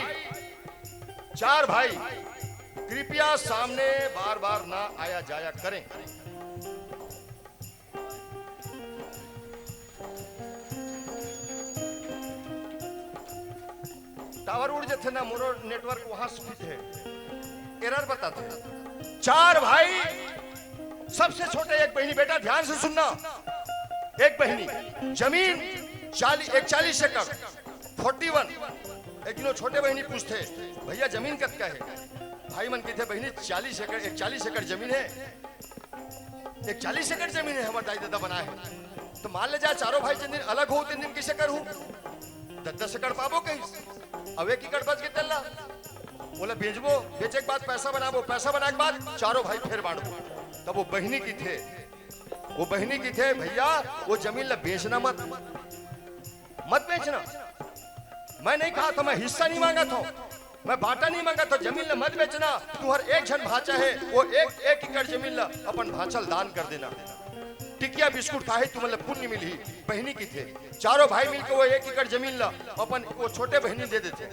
चार भाई, कृपया सामने बार बार ना आया जाया करें। टावर उड़ जथे ना, मोरो नेटवर्क वहां स्थित हे, एरर बताथे। चार भाई, सबसे छोटे एक बहिनी। बेटा, ध्यान से सुनना, एक बहिनी, जमीन चालीस, एक चालीस एकड़, फोर्टी वन। एक दिन वो छोटे बहिनी पूछथे, "भैया, जमीन कतका हे?" भाई मन कहिथे, "बहिनी, चालीस एकड़, एक चालीस एकड़ जमीन हे, एक चालीस एकड़ जमीन हे, हमर दाई ददा बनाए हे।" तो मान ले जा, चारों भाई जिन दिन अलग हो, तिन दिन कइसे करहूं? दस दस एकड़ पाबो कहिस, अब एक एकड़ बच गे तेला, ओला बेचबो, बेचे के बाद पैसा बनाबो, पैसा बनाए के बाद चारों भाई फेर बांटबो। तब वो बहिनी कहिथे, वो बहिनी कहिथे, "भैया, वो जमीन ला बेचना मत, मत बेचना।" मैं नहीं कहा था, मैं हिस्सा नहीं मांगा था, मैं बांटा नहीं मांगा था, जमीन ला मत बेचना। तुहर एक झन भांचा हे, वो एक, एक एकड़ जमीन ला अपन भांचा ल दान कर देना। टिकिया बिस्कुट खाही, तुमन ला पुण्य मिलही। बहिनी कहिथे, चारों भाई मिलके वो एक एकड़ जमीन ला अपन वो छोटे बहिनी दे देथे।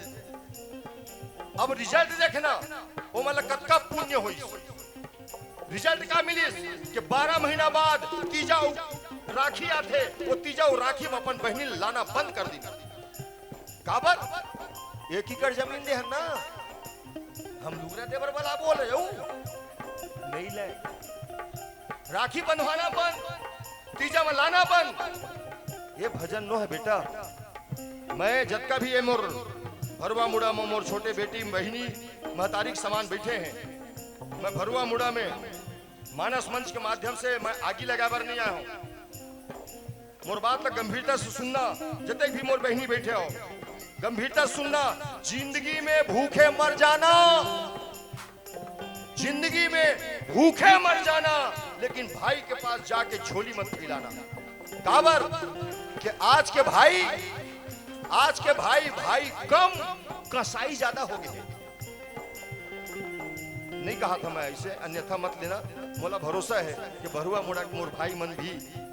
अब रिजल्ट देखना, वो मन ला कतका पुण्य होइस। रिजल्ट का मिलिस कि बारह महीना बाद तीजा अउ राखी आथे, वो तीजा अउ राखी में अपन बहिनी लाना बंद कर दीन। काबर? एक एकड़ जमीन दे हन ना, हम लुगरा देबर वाला बोल रहे हो, नहीं ले। राखी बंधवाना बंद, तीजा में लाना बंद। ये भजन नो है बेटा। मैं जतका भी ये मोर भरुआ मुड़ा में मोर छोटे बेटी, बहिनी, महतारी के समान बैठे हैं, मैं भरुआ मुड़ा में मानस मंच के माध्यम से मैं आगी लगाए बर नहीं आया हूँ। मोर बात ला गंभीरता से सुनना, जतेक भी मोर बहिनी बैठे हो, गंभीरता से सुनना। जिंदगी में भूखे मर जाना, जिंदगी में भूखे मर जाना, लेकिन भाई के पास जाके झोली मत फैलाना। काबर कि आज के भाई, आज के भाई, भाई कम, कसाई ज्यादा हो गए। नहीं कहा था मैं ऐसे, अन्यथा मत लेना। मोला भरोसा है कि भरुआ मुड़ा के मोर भाई मन भी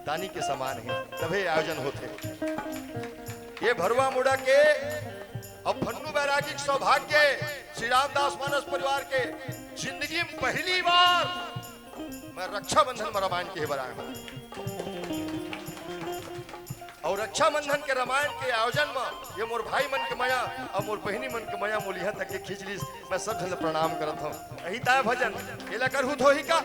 दानी के समान है, तभे आयोजन होथे। ये भरुआ मुड़ा के अब फन्नू बैरागी के सौभाग्य, श्री रामदास मानस परिवार के जिंदगी में पहली बार मैं रक्षाबंधन में रामायण के बर आया हूँ। और रक्षाबंधन के रामायण के आयोजन में ये मोर भाई मन के मया और मोर बहिनी मन के मया मोल यहाँ तक के खींच लीस। मैं सब झन ला प्रणाम करत हूँ। यही ताय भजन, एला करहु धोही का।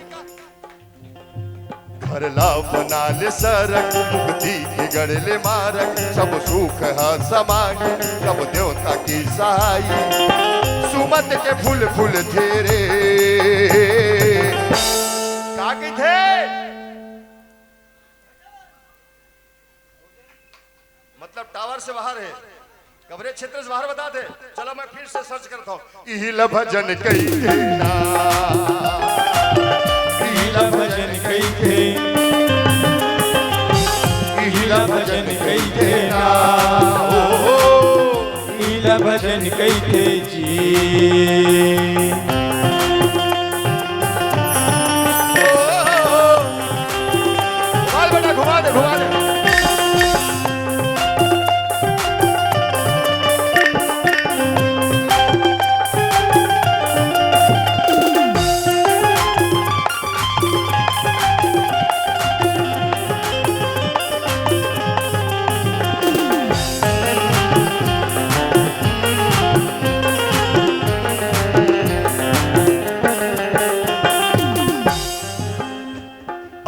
घर ला बना ले सरक, मुक्ति के गढ़ ले मारक, सब सुख ह समाई, सब देवता की सहाई, सुमत के फूल फूल थे रे। का कहिथे? मतलब टावर से बाहर है, कवरेज क्षेत्र से बाहर बताथे। चलो मैं फिर से सर्च करता हूँ। इही ल भजन कहिथे ना, इही ल भजन कहिथे, इही ल भजन कहिथे ना, ओ, इही ल भजन कहिथे जी। घुमा दे, घुमा दे, घुमा दे।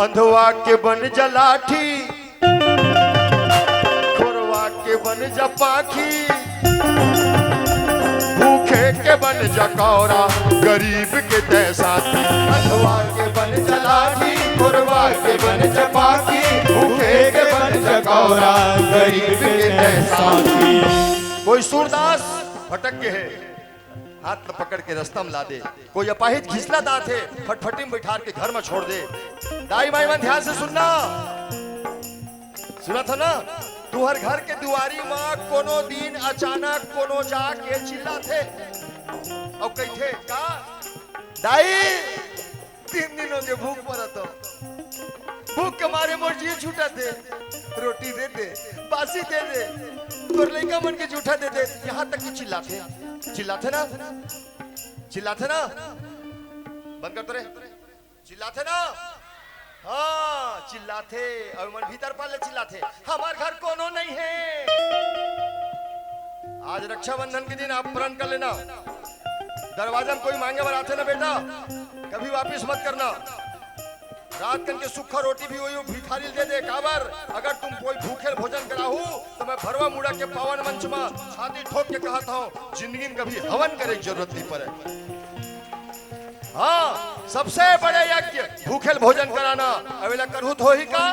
अंधवा के बन जा लाठी, खोरवा के बन जा पाखी, भूखे के बन जा कौरा, गरीब के तय साथी। अंधवा के बन जा लाठी, खोरवा के बन जा पाखी, भूखे के बन जा कौरा, गरीब के तय साथी। कोई सूरदास भटक के है, हाथ ल पकड़ के रस्ता म ला दे। कोई अपाहिज घिसलत आथे, फटफटी म बइठार के घर म छोड़ दे। दाई माई मन ध्यान से सुनना, सुनत हो ना? तुहर घर के दुआरी म कोनो दिन अचानक कोनो जाके चिल्लाथे अउ कहिथे, "का दाई, तीन दिन होगे भूख मरत हो, भूख के मारे मोर जी छूटत हे, रोटी दे दे, बासी दे दे, तोर लइका मन के जूठा दे दे।" यहाँ तक कि चिल्लाथे, चिल्लाथे ना, चिल्लाथे ना, बंद कर तो रे, चिल्लाथे ना, हाँ चिल्लाथे, अउ मन भीतर पाले चिल्लाथे, "हमर घर कोनो नहीं है।" आज रक्षाबंधन के दिन आप प्रण कर लेना, दरवाजा म कोई मांगे बर आथे ना बेटा, कभी वापिस मत करना। रात कन के सूखा रोटी भी वही भिखारी ल दे दे। काबर? अगर तुम कोई भूखेल भोजन कराहू, तो मैं भरवा मुड़ा के पावन मंच में छाती ठोक के कहत हूँ, जिंदगी में कभी हवन करे के जरूरत नहीं पड़े। हाँ, सबसे बड़े यज्ञ भूखेल भोजन कराना। अवेला करहू तो होही का?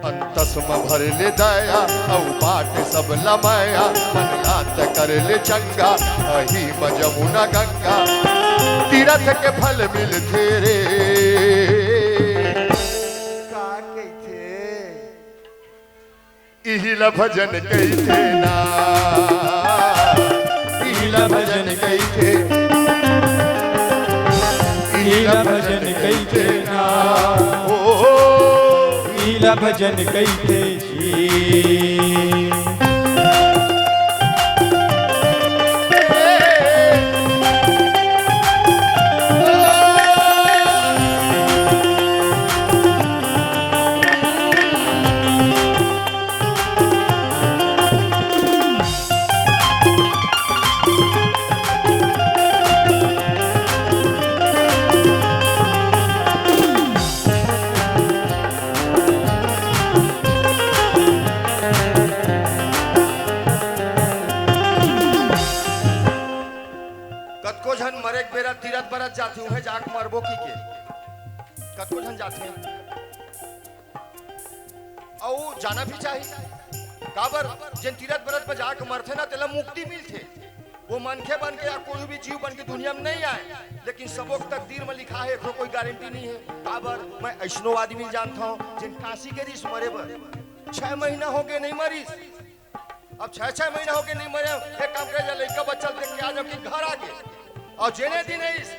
अंतस म भर ले दया, अउ बाट सब लमया, मन लात कर ले चंगा, अही म जमुना गंगा, तीरथ के फल मिलथे रे। का कहिथे? इही ल भजन कहिथे ना, इही ल भजन कहिथे, इही ल भजन कहिथे ना, ओ, इही ल भजन कहिथे जी। कतको झन मरे के बेरा तीरथ बरत जाथे, उहें जाके मरबो कहिके। कतको झन जाथे, अउ जाना भी चाही। काबर, जेन तीरथ बरत में जाके मरथे ना, तेला मुक्ति मिलथे। वो मनखे बन के या कोई भी जीव बन के दुनिया में नहीं आए, लेकिन सबो के तकदीर में लिखा है, एकरो कोई गारंटी नहीं है। काबर, मैं अइसनो आदमी जानता हूँ, जेन काशी गे रिहिस मरे बर, छह महीना हो गए नहीं मरिस। अब छह छह महीना हो गए नहीं मरे, एक काम करे, जा लइका बच्चा देख के आ जाओ कि घर आ गए। और जेने दिन आइस,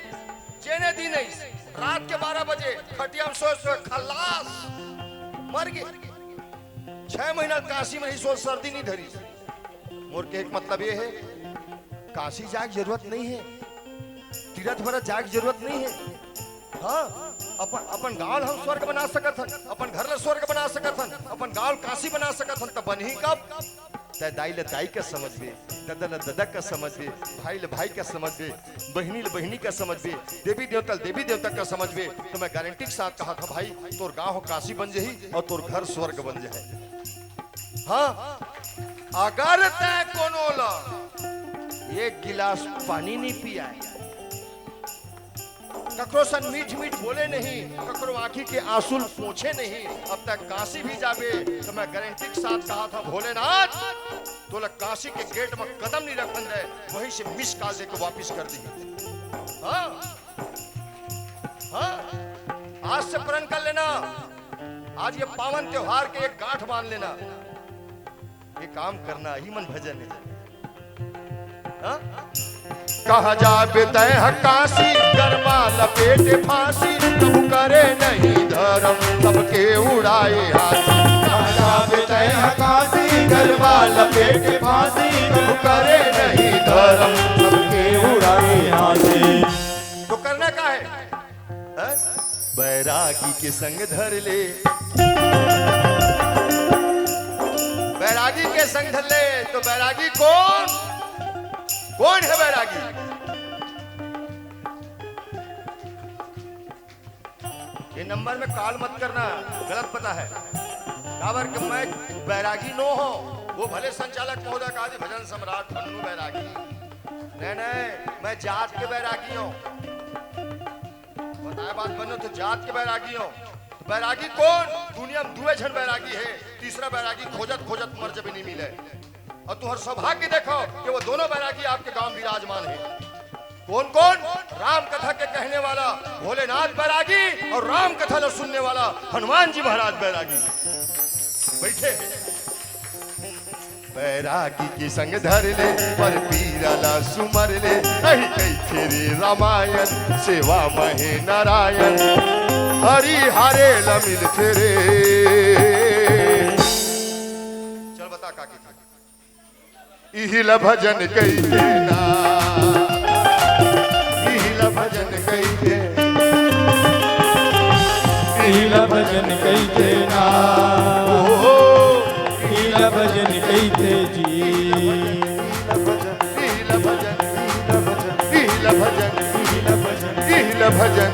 जेने दिन आइस, रात के बारह बजे खटिया में सोए सोए खलास, मर गए। छह महीना काशी में रहिस, सर्दी नहीं धरिस। मोर के एक मतलब ये है, काशी जाए के जरूरत नहीं है, तीरथ भरत जाए के जरूरत नहीं है। हाँ, अपन, अपन गांव ल हम स्वर्ग बना सकत हन, अपन घर ल स्वर्ग बना सकत हन, अपन गांव ल काशी बना सकत हन, त बनही कब? तै दाई ल दाई का समझबे, ददा ल ददा का समझबे, भाई ल भाई का समझबे, बहिनी ल बहिनी का समझबे, देवी देवता ल देवी देवता का समझबे, तो मैं गारंटी के साथ कहा था भाई, तोर गांव काशी बन जही और तोर घर स्वर्ग बन जाए। हाँ, अगर तै कोनो ल एक गिलास पानी नहीं पियाए, ककरो सन मीठ मीठ बोले नहीं, ककरो आंखी के आंसू ल पोंछे नहीं, अब तक काशी भी जाबे तो मैं गारंटी के साथ कहा था, भोलेनाथ तोला काशी के गेट में कदम नहीं रखन दे, वहीं से मिस कॉल दे के वापिस कर दी। हाँ, हाँ, आज से प्रण कर लेना, आज ये पावन त्योहार के एक गांठ बांध लेना। ये काम करना ही मन भजन है। हाँ? कहाँ जाबे तै ह काशी, गरमा लपेटे फांसी, प्रभु करे नहीं धर्म, सबके उड़ाए हाथी। कहाँ जाबे तै ह काशी, गरमा लपेटे फांसी, प्रभु करे नहीं धर्म, सबके उड़ाए हाथी। तो करना का है? हैं? बैरागी के संग धर ले, बैरागी के संग धर ले। तो बैरागी कौन, कौन है बैरागी? ये नंबर में कॉल मत करना, गलत पता है। काबर के मैं बैरागी नो हो, वो भले संचालक महोदय कहा जी भजन सम्राट मन्नू बैरागी, नहीं नहीं, मैं जात के बैरागी हूँ। बताए बात बनो तो जात के बैरागी हो। तो बैरागी कौन? दुनिया में दुए झन बैरागी है, तीसरा बैरागी खोजत खोजत मर जबे नहीं मिले। और तुम्हारा सौभाग्य देखो कि वो दोनों बैरागी आपके गांव में विराजमान है। कौन कौन? राम कथा के कहने वाला भोलेनाथ बैरागी और राम कथा ला सुनने वाला हनुमान जी महाराज बैरागी बैठे हैं। बैरागी के संग धर ले, पर पीरा ला सुमर ले, अहि कहिथे रे रामायण, सेवा महे नारायण, हरि हरे ला मिलथे रे। चल बता का कहिथे। इही ला भजन कहिथे ना, इही ला भजन कहिथे, इही ला भजन कहिथे ना, ओ, इही ला भजन कहिथे जी। इही ला भजन, इही ला भजन, इही ला भजन, इही ला भजन, इही ला भजन, इही ला भजन,